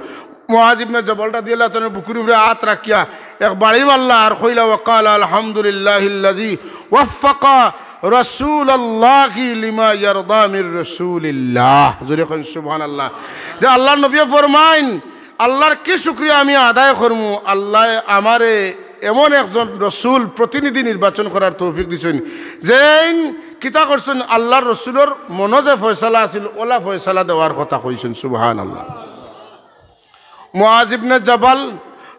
মুআজ ইবনে জাবাল রাদিয়াল্লাহু তাআলা আনহুর বুকুর উপরে আত রাখিয়া এক বাড়ি মারলা আর কইলা, "ওয়া ক্বালা আলহামদুলিল্লাহিল্লাযী ওয়াফফাকা রাসূলাল্লাহি লিমা ইয়ারদা মির রাসূলিল্লাহ।" জুরে কইন সুবহানাল্লাহ। যে আল্লাহর নবীয়ে ফরমাইন, "আল্লাহর কি শুকরিয়া আমি আদায় করমু, আল্লায় আমারে এমন একজন রসুল প্রতিনিধি নির্বাচন করার তৌফিক দিছইন, যেইন কিতা করছইন, আল্লাহর রসুলর মনো যে ফয়সালা আছিল, অলা ফয়সালা দেওয়ার কথা কইছইন।" সুবহানাল্লাহ। মুআজ ইবনে জাবাল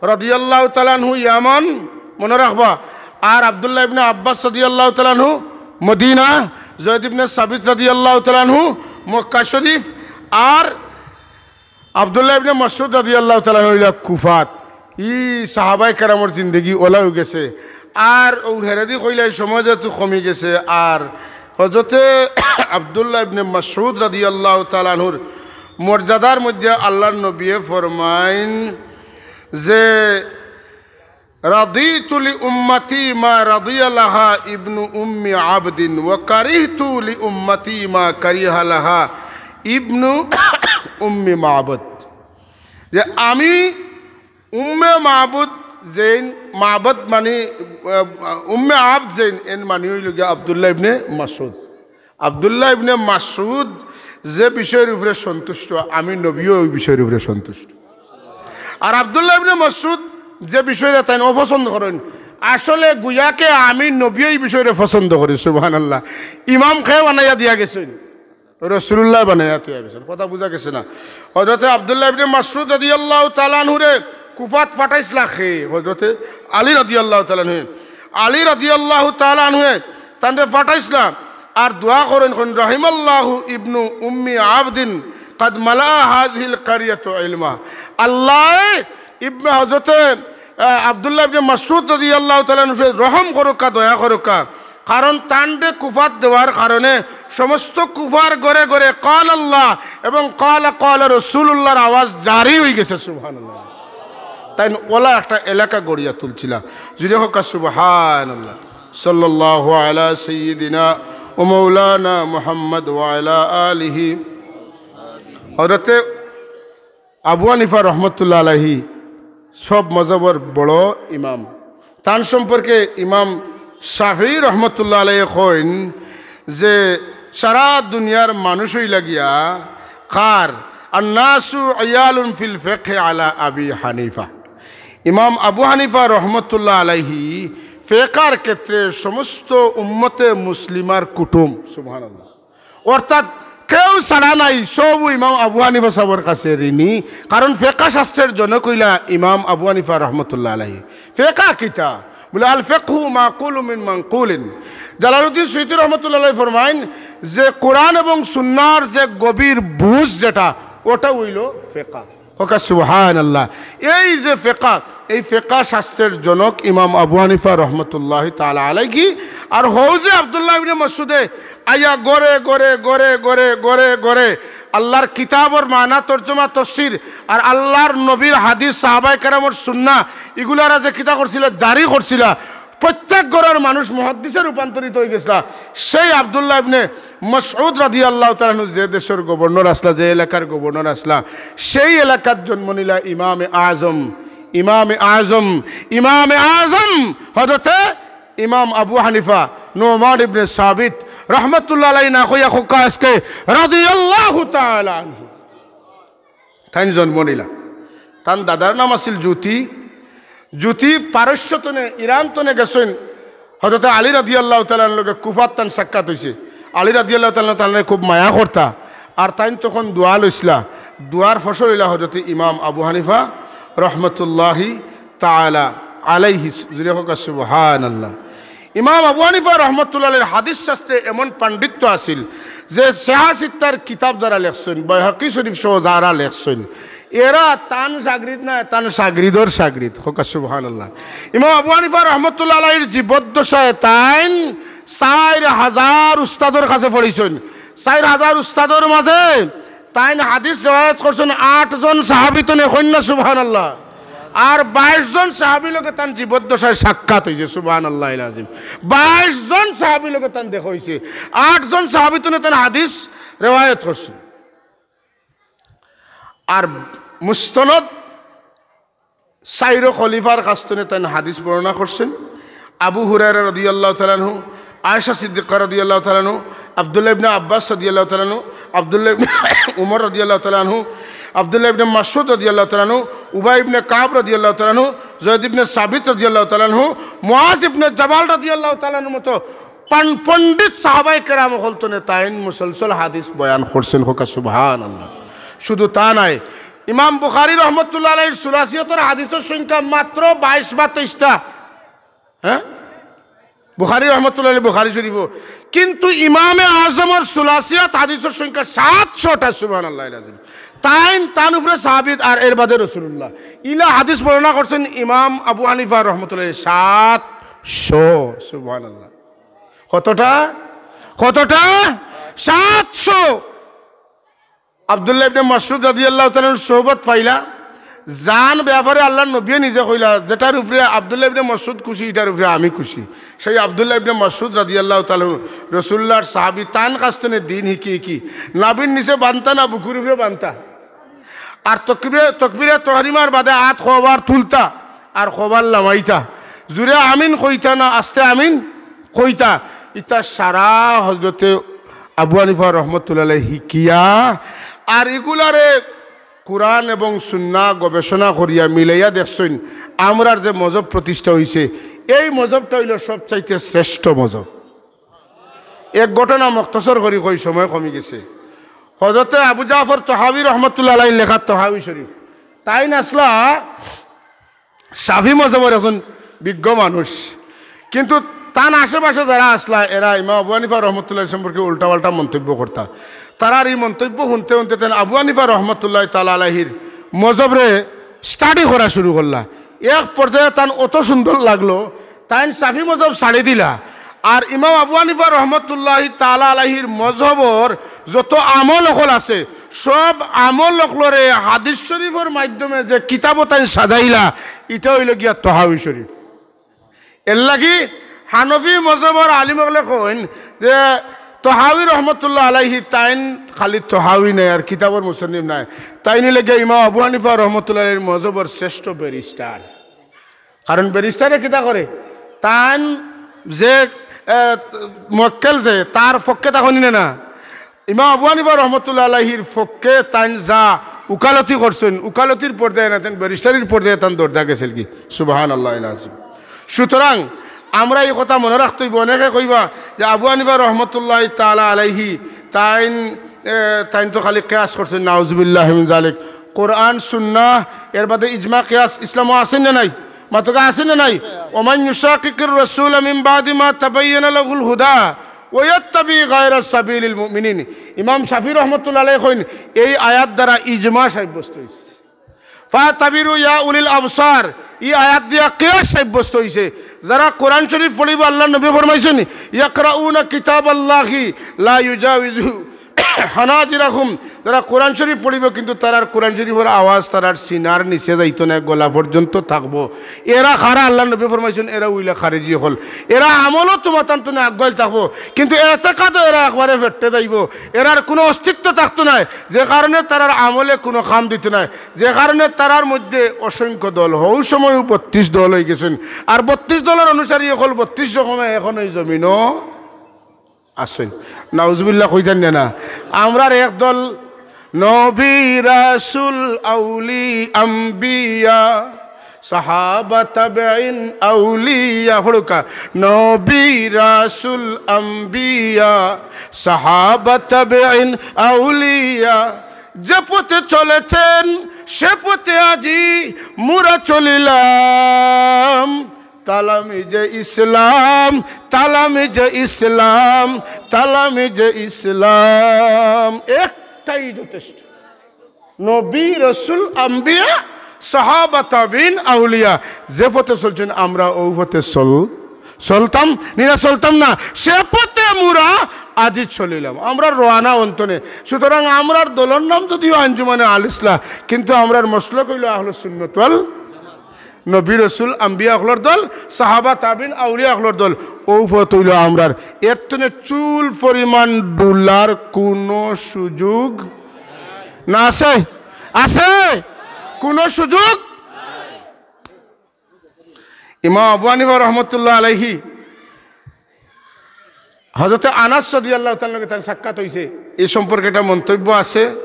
রাদিয়াল্লাহু তাআলা আনহু ইয়ামান, মনো রাখবা, আর আব্দুল্লাহ ইবনে আব্বাস রাদিয়াল্লাহু তাআলা আনহু মদিনা, জয়দ ইবনে সাবিত রাদিয়াল্লাহু তাআলা আনহু মক্কা শরীফ, আর আব্দুল্লাহ ইবনে মাসউদ রাদিয়াল্লাহু তাআলা আনহু অইলা কুফাত। ই সাহাবায়ে কেরামর জিন্দেগি অলা অইগেছে। আর অউ হেরেদি কইলা ই সময় যেহেতু কমি গেছে, আর হযরতে আব্দুল্লাহ ইবনে মাসউদ রাদিয়াল্লাহু তাআলা আনহুর মর্যাদার মধ্যে আল্লাহর নবীয়ে ফরমাইন যে, "রাদিতু লি উম্মতি মা রাদিয়া লাহা ইবনু উম্মি আবদিন ওয়া কারিহতু লি উম্মতি মা কারিহা লাহা ইবনু উম্মি মাবুদ।" যে আমি উম্মে মাবুদ যেইন মাবদ মানি, আহ, উম্মে আবদ যেইন, এন মানি অইল গিয়া আব্দুল্লাহ ইবনে মাসউদ। আব্দুল্লাহ ইবনে মাসউদ যে বিষয়র উপরে সন্তুষ্ট, আমি নবীও ওই বিষয়র উপরে সন্তুষ্ট। আর আব্দুল্লাহ ইবনে মাসউদ যে বিষয়রে তাইন অপছন্দ করইন, আসলে গুয়াকে আমি নবীও এই বিষয়রে পছন্দ করি। সুবহানাল্লাহ। ইমাম কে বানাইয়া দিয়া গেছইন? রাসূলুল্লাহ বানাইয়া থইয়া গেছইন। কথা বুঝা গেছে না? হযরতে আব্দুল্লাহ ইবনে মাসউদ রাদিয়াল্লাহু তাআলা আনহুরে কুফাত পাঠাইছলা কে? হযরতে আলী রাদিয়াল্লাহু তাআলা আনহু। আলী রাদিয়াল্লাহু তাআলা আনহু তানরে পাঠাইছলা। আর দোয়া করইন, কইন, "রাহিমাল্লাহু ইবনু উম্মি আবদিন কাদ মালা হাযিহিল কারিয়াতু ইলমা।" আল্লাহ ইবনে হযরতে, আহ, আব্দুল্লাহ ইবনে মাসউদ রাদিয়াল্লাহু তাআলা আনহুরে রহম করুক্কা, দয়া করুক্কা। কারণ তানরে কুফাত দেওয়ার কারণে সমস্ত কুফার ঘরে ঘরে "কাল আল্লাহ" এবং "কালা কালা রাসূলুল্লাহর" আওয়াজ জারি অই গেছে। সুবহানাল্লাহ। তাইন ওলা একটা এলাকা গড়িয়া তুলছিলা। জুড়ে কউক্কা সুবহানাল্লাহ। সাল্লাল্লাহু আলা সাইয়্যিদিনা ওয়া মাওলানা মুহাম্মদ ওয়া আলা আলিহি। হযরতে আবু হানিফা রহমতুল্লাহ আলাইহি সব মজহবর বড় ইমাম। তান সম্পর্কে ইমাম শাফিঈ রহমতুল্লাহ আলাইহি কইন যে সারা দুনিয়ার মানুষ অইলা গিয়া কার, "আন্নাসু আয়ালুন ফিল ফিকহি আলা আবি হানিফা।" ইমাম আবু হানিফা রহমতুল্লাহ আলাইহি ফেকার ক্ষেত্রে সমস্ত উম্মতে মুসলিমার কুটুম। সুবহানাল্লাহ। অর্থাৎ কেউ ছাড়া নাই, সব ইমাম আবু হানিফা সাবর কাছে ঋণী। কারণ ফেকা শাস্ত্রের জনক অইলা ইমাম আবু হানিফা রহমতুল্লাহ আলাইহি। ফেকা কিতা? বলে, "আল ফিকহু মাকুলু মিন মানকুলিন।" জালালউদ্দিন সুয়ুতী রহমতুল্লাহ আলাইহি ফরমাইন যে কোরআন এবং সুন্নার যে গভীর বুঝ যেটা, ওটা অইল ফেকা। কউক্কা সুবহানাল্লাহ। এই যে ফেকা, এই ফেকা শাস্ত্রের জনক ইমাম আবু হানিফা রহমতুল্লাহ তাআলা আলাইহি। আর হউ যে আব্দুল্লাহ ইবনে মাসউদে আইয়া ঘরে ঘরে ঘরে ঘরে ঘরে ঘরে আল্লাহর কিতাবর মানা, তর্জমা, তফসির আর আল্লাহর নবীর হাদিস, সাহাবায়ে কেরামর সুন্নাহ, ইগুলারে যে কিতা করছিলা, জারি করছিলা, প্রত্যেক ঘরর মানুষ মুহাদ্দিসে রূপান্তরিত অই গেছলা। সেই আব্দুল্লাহ ইবনে মাসউদ রাদিয়াল্লাহু তাআলা আনহু যে দেশর গভর্নর আছলা, যে এলাকার গভর্নর আছলা, সেই এলাকাত জন্ম নিলা ইমামে আজম, ইমামে আজম, ইমামে আজম হযরতে ইমাম আবু হানিফা নুমান ইবনে সাবিত রহমতুল্লাহ আলাইহি। না কইয়া কউক্কা আজকে রাদিয়াল্লাহু তাআলা আনহু। তাইন জন্ম নিলা। তান দাদার নাম আছিল জ্যোতি। জ্যোতি পারস্য তনে, ইরান তনে গেছইন। হযরতে আলী রাদিয়াল্লাহু তাআলা আনহুর লগে কুফাত তান সাক্ষাৎ অইছে। আলী রাদিয়াল্লাহু তাআলা আনহু তানরে খুব মায়া করতা। আর তাইন তখন দোয়া লইছলা। দোয়ার ফসল অইলা হযরতে ইমাম আবু হানিফা রহমতুল্লাহি তাআলা আলাইহি। জুড়ে কউক্কা সুবহানাল্লাহ। ইমাম আবু হানিফা রহমতুল্লাহ আলাইহির হাদিস শাস্ত্রে এমন পাণ্ডিত্য আছিল যে সিহাহ সিত্তার কিতাব যারা লেখছইন, বাইহাকি শরীফ সহ যারা লেখছইন, এরা তান শাগরিদ না, তান শাগরিদর শাগরিদ। কউক্কা সুবহানাল্লাহ। ইমাম আবু হানিফা রহমতুল্লাহ আলাইহির জীবদ্দশায় তাইন চাইর হাজার উস্তাদর কাছে পড়ছইন। চাইর হাজার উস্তাদর মাঝে তাইন হাদিস রেওয়ায়াত করছইন আট জন সাহাবী তনে, কইন না সুবহানাল্লাহ। আর বাইশ জন সাহাবীর লগে তান জীবদ্দশায় সাক্ষাৎ অইছে, সুবহানাল্লাহিল আযীম। বাইশ জন সাহাবীর লগে তান দেখা অইছে, আট জন সাহাবী তনে তান হাদিস রেওয়ায়াত করছইন। আর মুস্তনদ চাইরো খলিফার কাছ তনে তাইন হাদিস বর্ণনা করছইন। আবু হুরায়রা রাদিয়াল্লাহু তাআলা আনহু, আয়েশা সিদ্দিকা রাদিয়াল্লাহু তাআলা আনহু, আব্দুল্লাহ ইবনে আব্বাস রাদিয়াল্লাহু তাআলা আনহু, আব্দুল্লাহ ইবনে উমর রাদিয়াল্লাহু তাআলা আনহু, আব্দুল্লাহ ইবনে মাসউদ রাদিয়াল্লাহু তাআলা আনহু, উবাই ইবনে কাব রাদিয়াল্লাহু তাআলা আনহু, যায়েদ ইবনে সাবিত রাদিয়াল্লাহু তাআলা আনহু, মুআজ ইবনে জাবাল রাদিয়াল্লাহু তাআলা আনহুর মতো পান-, পণ্ডিত সাহাবায়ে কেরাম অকল তনে তাইন মুসলসল হাদিস বয়ান করছইন। কউক্কা সুবহানাল্লাহ। শুধু তা নায়, ইমাম বুখারী রহমতুল্লাহ আলাইহির সুলাসিয়তর হাদিসর সংখ্যা মাত্র বাইশ বা তেইশটা। হ্যাঁ, বুখারী রহমতুল্লাহ আলাইহি বুখারী শরীফও। কিন্তু ইমামে আজমর সুলাসিয়াত হাদিসর সংখ্যা সাতশোটা, সুবহানাল্লাহিল আযীম। তাইন, তান উপরে সাহাবিত আর এর বাদে রাসূলুল্লাহ। ইলা হাদিস বর্ণনা করছইন ইমাম আবু হানিফা রহমতুল্লাহ আলাইহি, সাতশো, সুবহানাল্লাহ। কতটা? কতটা? সাতশো। আব্দুল্লাহ ইবনে মাসউদ রাদিয়াল্লাহু তাআলা আনহুর সোহবত পাইলা, যান ব্যাপারে আল্লাহর নবীয়ে নিজে কইলা, "যেটার উপরে আব্দুল্লাহ ইবনে মাসউদ খুশি, ইটার উপরে আমি খুশি।" সেই আব্দুল্লাহ ইবনে মাসউদ রাদিয়াল্লাহু তাআলা আনহু রাসূলুল্লাহর সাহাবী, তান কাছ তনে দিন হিকি হিকি, নাভির নিচে বানতা না বুকুর উপরে বানতা? আর তকবিরে, তকবিরে তহরিমার বাদে আত কয়বার তুলতা, আর কবার লামাইতা, জুরে আমিন কইতা না আস্তে আমিন কইতা, ইতা সারা হজরতে আবু হানিফা রহমতুল্লাহ আলাইহি হিকিয়া, আর ইগুলারে কুরআন এবং সুন্নাহ গবেষণা করিয়া মিলাইয়া দেখছইন, আমরার যে মজহব প্রতিষ্ঠা অইছে, এই মজহবটা অইলো সবচাইতে শ্রেষ্ঠ মজহব। এক ঘটনা মুখতসর করি কই, সময় কমি গেছে। হজরতে আবু জাফর তহাবি রহমতুল্লাহ আলাইহির লেখা তহাবি শরীফ, তাইন আছলা শাফি মজহবর একজন বিজ্ঞ মানুষ, কিন্তু তান আশেপাশে যারা আছলা, এরা ইমাম আবু হানিফা রহমতুল্লাহ সম্পর্কে উল্টাপাল্টা মন্তব্য করতা। তারার ই মন্তব্য হুনতে হুনতে তাইন আবু হানিফা রহমতুল্লাহ তাআলা আলাইহির মজহবরে study করা শুরু করলা। এক পর্যায়ে তান অত সুন্দর লাগলো, তাইন শাফি মজহব ছাড়ি দিলা। আর ইমাম আবু হানিফা রহমতুল্লাহ তাআলা আলাইহির মজহবর যত আমল অকল আছে, সব আমল অকলরে হাদিস শরীফর মাধ্যমে যে কিতাবো তাইন সাজাইলা, ইটা অইলো গিয়া তহাবি শরীফ। এরলাগি হানফি মজহবর আলিম অকলে কইন যে তহাবি রহমতুল্লাহ আলাইহি তাইন খালি তহাবি নায়, আর কিতাবর মুসন্নিফ নায়, তাইন অইলা গিয়া ইমাম আবু হানিফা রহমতুল্লাহ আলাইহির মজহবর শ্রেষ্ঠ ব্যারিস্টার। কারণ ব্যারিস্টারে কিতা করে? তান যে, এ, মক্কেল যে, তার পক্ষে থাকইন নি না? ইমাম আবু হানিফা রহমতুল্লাহ আলাইহির পক্ষে তাইন যা উকালতি করছইন, উকালতির পর্যায়ে না, তাইন ব্যারিস্টারির পর্যায়ে তান দরজা গেছিল কি? সুবহানাল্লাহিল আজিম। সুতরাং আমরা এই কথা মনে রাখতে অইবো। অনেকে কইবা যে আবু হানিফা রহমতুল্লাহ তাআলা আলাইহি তাইন, এ, তাইন তো খালি কিয়াস করছইন, নাউজুবিল্লাহ মিন জালিক। কোরআন, সুন্নাহ, এর বাদে ইজমা, কিয়াস ইসলামো আছে না নাই? মাতুকা আছে না নাই? ওমান ইউশাকিকির রাসূলা মিন বাদি মা তাবায়্যানা লাহুল হুদা ওয়া ইয়াত্তাবি গায়রা সাবিলিল মুমিনিন। ইমাম শাফি রহমতুল্লাহ আলাইহি কইন, এই আয়াত দ্বারা ইজমা সাব্যস্ত অইছে। ফাতাবিরু ইয়া উলিল আবসার, ই আয়াত দিয়া কিয়াস সাব্যস্ত অইছে। যারা কোরআন শরীফ পড়িবো, আল্লাহর নবী ফরমাইছইন, ইয়াকরাউনা কিতাবাল্লাহি লা ইউজাউযু হানাজিরাহুম, যারা কোরআন শরীফ পড়িবো কিন্তু তারার কোরআন শরীফর আওয়াজ তারার সিনার নিচে যাইতো নায়, গলা পর্যন্ত থাকবো। এরা কারা? আল্লাহর নবী ফরমাইছইন, এরা অইলা খারিজি অকল। এরা আমলো তুমাতান তুনে আগুয়াইল থাকবো, কিন্তু এতেকাদো এরা একবারে ফেট্টে যাইবো। এরার কুনু অস্তিত্ব থাকতো নায়, যে কারণে তারার আমলে কুনু কাম দিতো নায়, যে কারণে তারার মধ্যে অসংখ্য দল। হউ সময়ও বত্রিশ দল অইগেছইন, আর বত্রিশ দলর অনুসারী অকল বত্রিশ রকমে এখন এই জমিনো আছইন। নাউজুবিল্লাহ কইতাম না, না। আমরার এক দল নবী, রাসূল, আউলি, আম্বিয়া, সাহাবা, তাবেঈন, আউলিয়া, পড়ুক্কা। নবী, রাসূল, আম্বিয়া, সাহাবা, তাবেঈন, আউলিয়া, যে পথে চলেছেন সে পথে আজি মুরা চলিলাম। তালামি যে ইসলাম, তালামি যে ইসলাম, তালামি যে ইসলাম, একটাই যথেষ্ট। নবী, রসুল, আম্বিয়া, সাহাবা, তাবিন, আউলিয়া, যে পথে চলছেন আমরা অউ পথে চল-, চলতাম নি না, চলতাম না, সে পথে মুরা আজি চলিলাম। আমরা রওয়ানা অন্তনে। সুতরাং আমরার দলর নাম যদিও আঞ্জুমানে আল ইসলাহ, কিন্তু আমরার মসলক অইলো আহলুস সুন্নত ওয়াল নবী, রসুল, আম্বিয়া অকলর দল, সাহাবা, তাবিন, আউলিয়া অকলর দল, অউ পথ অইলো আমরার। এর তনে চুল পরিমাণ ডুলার কুনু সুযোগ না আছে? আছে? কুনু সুযোগ? ইমাম আবু হানিফা রহমতুল্লাহ আলাইহি, হযরতে আনাস রাদিয়াল্লাহু তাআলা আনহুর লগে তার সাক্ষাৎ অইছে, এই সম্পর্কে একটা মন্তব্য আছে।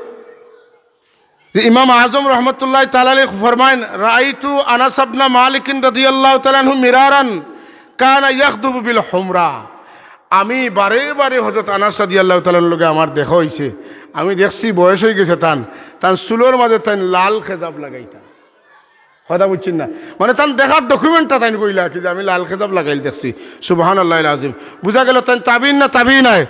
যে ইমাম আজম রহমতুল্লাহ তাআলা আলাইহি ফরমাইন, "রাআইতু আনাস ইবনে মালিক রাদিয়াল্লাহু তাআলা আনহু মিরারান কানা ইয়াখদুবু বিল হুমরা।" আমি বারে বারে হযরত আনাস রাদিয়াল্লাহু তাআলা আনহুর লগে আমার দেখা অইছে। আমি দেখছি বয়স অইগেছে তান, তান চুলর মাঝে তাইন লাল খেজাব লাগাইতা। কথা বুঝছইন না? মানে তান দেখার document টা তাইন কইলা কি যে আমি লাল খেজাব লাগাইল দেখছি। সুবহানাল্লাহিল আজিম। বুঝা গেল তাইন তাবিন না তাবিন নায়।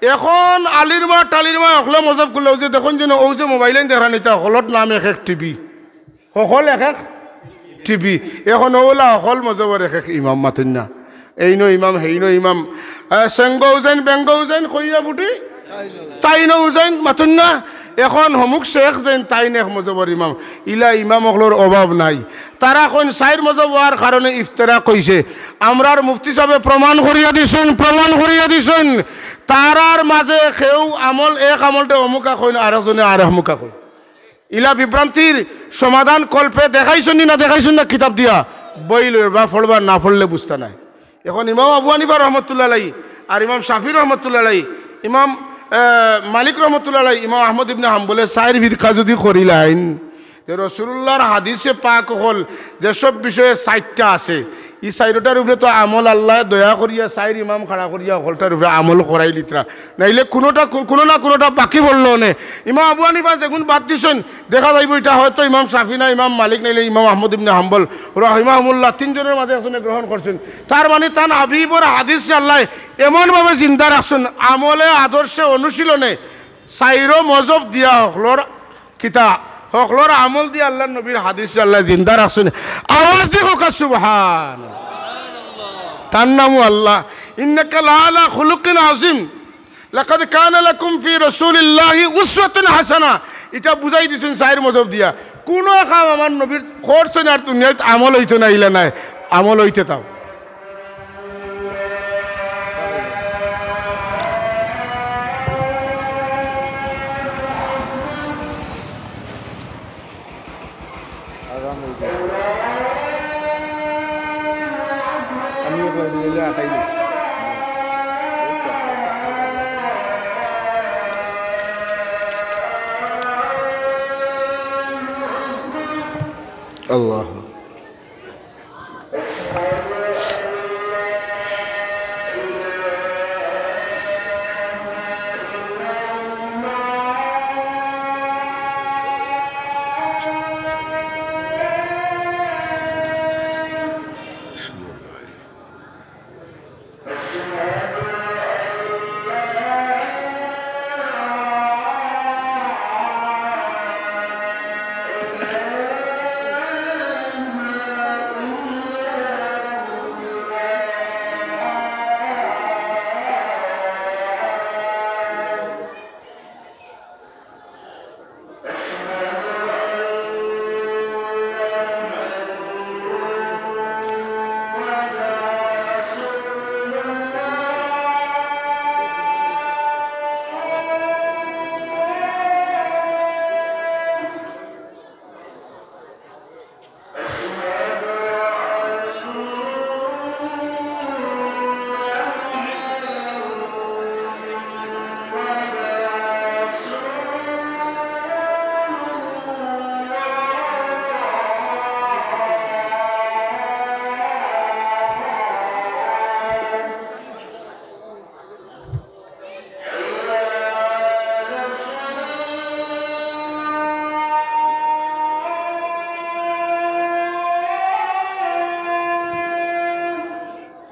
এখন আলির মা, টালির মা, হকলে মজহব করলে, অউ যে দেখইন যেন, অউ যে mobile আইন দেখরা নিতা, হকলর নাম এক এক টিভি। হকল এক এক টিভি। এখন অউলা হকল মজহবর এক এক ইমাম, মাতইন না। এইনো ইমাম, হেইনো ইমাম। আহ, সেঙ্গো উজাইন, বেঙ্গো উজাইন, কইয়া বুটি? তাইনো উজাইন, মাতইন না। এখন হমুক শেখ যেইন, তাইন এক মজহবর ইমাম। ইলা ইমাম অকলর অভাব নাই। তারা কইন চাইর মজহব অওয়ার কারণে ইফতেরাক অইছে। আমরার মুফতি সাবে প্রমাণ করিয়া দিছইন, প্রমাণ করিয়া দিছইন। তারার মাঝে কেউ আমল, এক আমলটা অমুকা কইন, আরেকজনে আরেক মুকা কইন। ইলা বিভ্রান্তির সমাধান কল্পে দেখাইছইন নি না, দেখাইছইন না কিতাব দিয়া? বই লইবা, পড়বা, না পড়লে বুঝতা নায়। এখন ইমাম আবু হানিফা রহমতুল্লাহ আলাই, আর ইমাম শাফি রহমতুল্লাহ আলাই, ইমাম, আহ, মালিক রহমতুল্লাহ আলাই, ইমাম আহমদ ইবনে হাম্বলে চাইর ফিরকা যুদি করিলাইন, যে রসুলুল্লাহর হাদিসে পাক অকল যেসব বিষয়ে চাইরটা আছে, ই চাইরটার উপরে তো আমল আল্লায় দয়া করিয়া চাইর ইমাম খাড়া করিয়া অকলটার উপরে আমল করাইলিতরা। নাইলে কুনুটা, কু-, কুনু না কুনুটা বাকি পড়লো অনে। ইমাম আবু হানিফা যেগুন বাদ দিছইন, দেখা যাইবো ইটা হয়তো ইমাম শাফি না ইমাম মালিক নাইলে ইমাম আহমদ ইবনে হাম্বল রাহিমাহুমুল্লাহ তিনজনর মাঝে একজনে গ্রহণ করছইন। তার মানে তান হাবিবর হাদিসরে আল্লায় এমনভাবে জিন্দা রাখছইন, আমলে, আদর্শে, অনুশীলনে, চাইরো মজহব দিয়া হকলর কিতা, হকলর আমল দিয়া আল্লার নবীর হাদিসরে আল্লায় জিন্দা রাখছইন। আওয়াজ দি কউক্কা সুবহান। তান নামও আল্লাহ। ইন্নাকা লাআলা খুলুকিন আযীম। লাকাদ কানা লাকুম ফি রাসূলিল্লাহি উসওয়াতুন হাসানা। ইটা বুঝাই দিছইন চাইর মজহব দিয়া। কুনু কাম আমার নবীর করছইন আর দুনিয়াত আমল অইতো না, ইলা নায়। আমল অইতে দাও। আমিও কই দিলে আটাই দিই। আল্লাহ।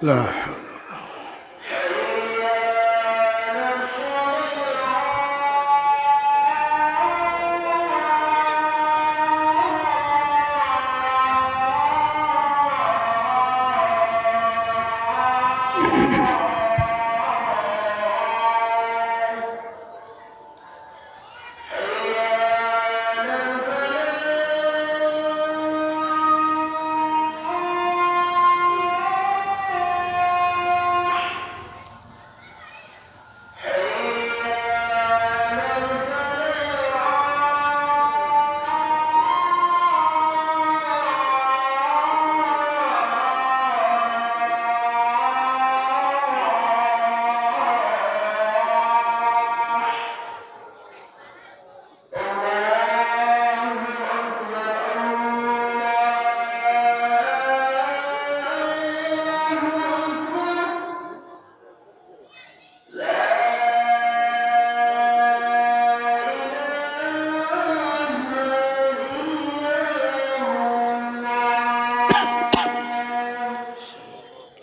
لا حول ولا قوة.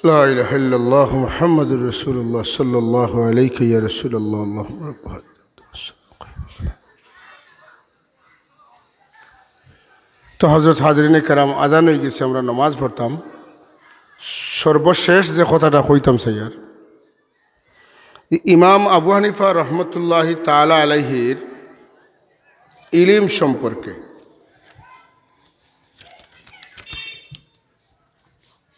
لا إله إلا الله محمد رسول الله صلى الله عليك يا رسول الله اللهم رب هذه الدعوة الصامتة. তো হযরত হাজিরিনে কেরাম, আজান অইগেছে, আমরা নমাজ পড়তাম। সর্বশেষ যে কথাটা কইতাম চাইয়ার, ই-, ইমাম আবু হানিফা রহমতুল্লাহি তাআলা আলাইহির ইলিম সম্পর্কে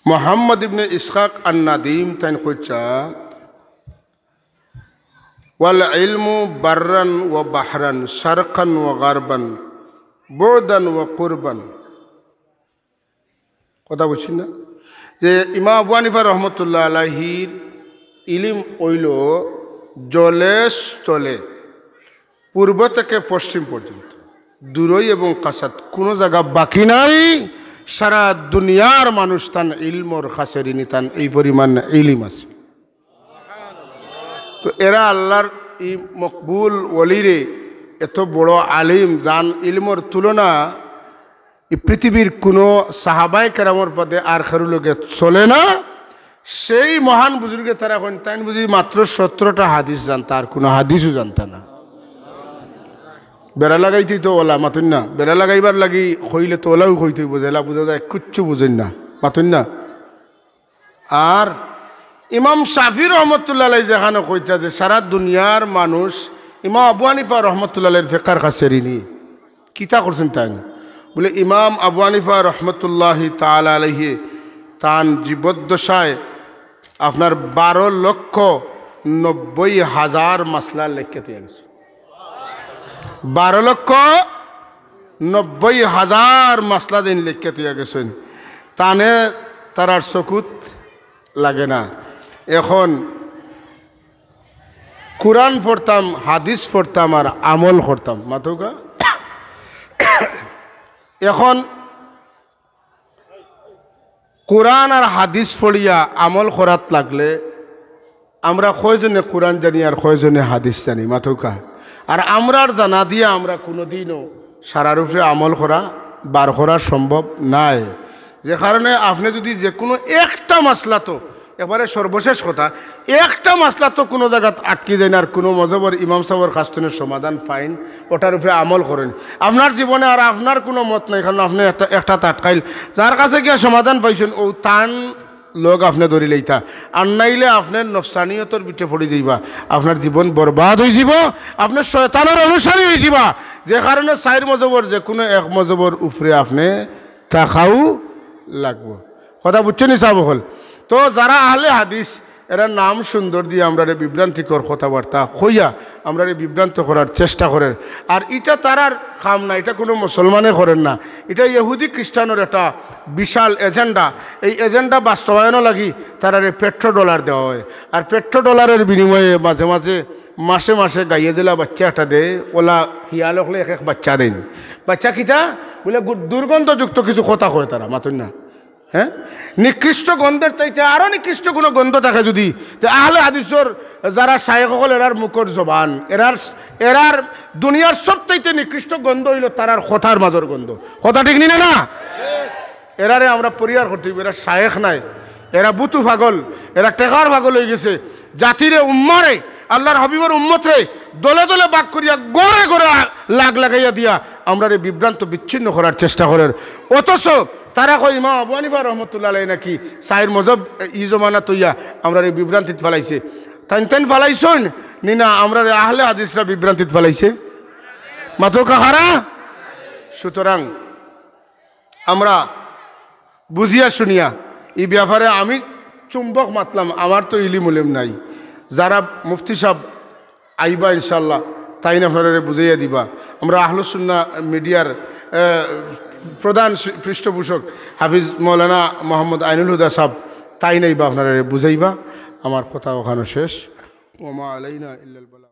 মুহাম্মদ ইবনে ইসহাক আন-নাদিম তাইন কইচ্ছা, "ওয়াল ইলমু বাররান ওয়া বাহরান, শারকান ওয়া গারবান, বু'দান ওয়া কুরবান।" কথা বুঝছইন না? যে ইমাম আবু হানিফা রহমতুল্লাহ আলাইহির ইলিম অইলো জলে স্থলে, পূর্ব থেকে পশ্চিম পর্যন্ত, দূরই এবং কাছাত, কুনু জাগা বাকি নাই। সারা দুনিয়ার মানুষ তান ইলমর কাছে ঋণী, তান এই পরিমাণ ইলিম আছে। তো এরা আল্লাহর ই মকবুল ওলিরে, এত বড় আলিম, যান ইলমর তুলনা ই পৃথিবীর কুনু সাহাবায়ে কেরামর বাদে আর কারো লগে চলে না। সেই মহান বুজুর্গে তারা কইন, তাইন বুঝি মাত্র সতেরোটা হাদিস জানতা, আর কুনু হাদিসও জানতা না। বেড়া লাগাইতেই তো ওলা, মাতইন না? বেড়া লাগাইবার লাগি কইলে তো ওলাও কইতে অইবো, যেলা বুঝা যায় কিচ্ছু বুঝইন না, মাতইন না? আর ইমাম শাফি রহমতুল্লাহ আলাইহি যেখানো কইতা যে সারা দুনিয়ার মানুষ ইমাম আবু হানিফা রহমতুল্লাহ আলাইহির ফিকার কাছে ঋণী। কিতা করছইন তাইন? বুলে, ইমাম আবু হানিফা রহমতুল্লাহি তাআলা আলাইহি তান জীবদ্দশায় আপনার বারো লক্ষ নব্বই হাজার মাসলা লেখিয়া থইয়া গেছইন। বারো লক্ষ নব্বই হাজার মাসলা যেইন লেখিয়া থইয়া গেছইন, তানে তারার চকুত লাগে না। এখন কোরআন পড়তাম, হাদিস পড়তাম আর আমল করতাম, মাতউক্কা। এখন কোরআন আর হাদিস পড়িয়া আমল করাত লাগলে আমরা কয়জনে কোরআন জানি আর কয়জনে হাদিস জানি, মাতউক্কা? আর আমরার জানা দিয়া আমরা কুনুদিনও সারার উপরে আমল করা, বার করা সম্ভব নায়। যে কারণে আপনে যুদি যেকুনু একটা মাসলা তো, একবারে সর্বশেষ কথা, একটা মাসলা তো কুনু জাগাত আটকি যাইন আর কুনু মজহবর ইমাম সাবর কাছ থনে সমাধান পাইন, ওটার উপরে আমল করইন। আপনার জীবনে আর আপনার কুনু মত নাই, কারণ আপনে একটা, একটা তাটকাইল, যার কাছে গিয়া সমাধান পাইছইন, অউ তান লগ আপনে ধরি লইতা, আর নাইলে আপনে নফসানিয়তর ভিতরে পড়ি যাইবা, আপনার জীবন বরবাদ অইযিবো, আপনে শয়তানর অনুসারী অইযিবা। যে কারণে চাইর মজহবর যেকুনু এক মজহবর উপরে আপনে থাকাউ লাগবো। কথা বুঝছইন নি সাব অকল? তো যারা আহলে হাদিস, এরা নাম সুন্দর দিয়া আমরারে বিভ্রান্তিকর কথাবার্তা কইয়া আমরারে বিভ্রান্ত করার চেষ্টা করের। আর ইটা তারার কাম না, ইটা কুনু মুসলমানে করের না, ইটা ইহুদি খ্রিস্টানর একটা বিশাল agenda। এই agenda বাস্তবায়নর লাগি তারারে পেট্রো ডলার দেওয়া অয়। আর পেট্রো ডলারর বিনিময়ে মাঝে মাঝে মাসে মাসে গাইয়ে দিলা বাচ্চা একটা দেয়, ওলা হিয়াল অকলে এক এক বাচ্চা দেইন। বাচ্চা কিতা? বুলে গু-, দুর্গন্ধযুক্ত কিছু কথা কয় তারা, মাতইন না? হ্যাঁ, নিকৃষ্ট গন্ধর চাইতে আরো নিকৃষ্ট কুনু গন্ধ থাকে যুদি, তে আহলে হাদিসর যারা শায়েখ অকল, এরার মুখর জবান, এরার, এরার দুনিয়ার সবচাইতে নিকৃষ্ট গন্ধ অইলো তারার কথার মাজর গন্ধ। কথা ঠিক নি না? এরারে আমরা পরিহার করতে অইবো, এরা শায়েখ নায়, এরা বুতু পাগল, এরা টেকার পাগল অইগেছে। জাতিরে, উম্মারে, আল্লাহর হাবিবর উম্মতরে দলে দলে ভাগ করিয়া ঘরে ঘরে লাগ লাগাইয়া দিয়া আমরারে বিভ্রান্ত বিচ্ছিন্ন করার চেষ্টা করের। অথচ তারা কয় ইমাম আবু হানিফা রহমতুল্লাহ আলাইহি নাকি চাইর মজহব ই জমানাত অইয়া আমরারে বিভ্রান্তিত ফালাইছে। তাইন তাইন ফালাইছইন নি না, আমরারে আহলে হাদিসরা বিভ্রান্তিত ফালাইছে। মাতউক্কা কারা? সুতরাং আমরা বুঝিয়া শুনিয়া ই ব্যাপারে আমি চুম্বক মাতলাম, আমার তো ইলিম উলিম নাই। যারা মুফতি সাব আইবা ইনশাআল্লাহ, তাইন আপনারারে বুঝাইয়া দিবা। আমরা আহলুস সুন্নাহ মিডিয়ার, আহ, প্রধান শি-, পৃষ্ঠপোষক হাফিজ মৌলানা মোহাম্মদ আইনুল হুদা সাব, তাইন আইবা আপনারারে বুঝাইবা। আমার কথা অখানো শেষ। ওমা আলাইনা ইল্লাল বালাগ।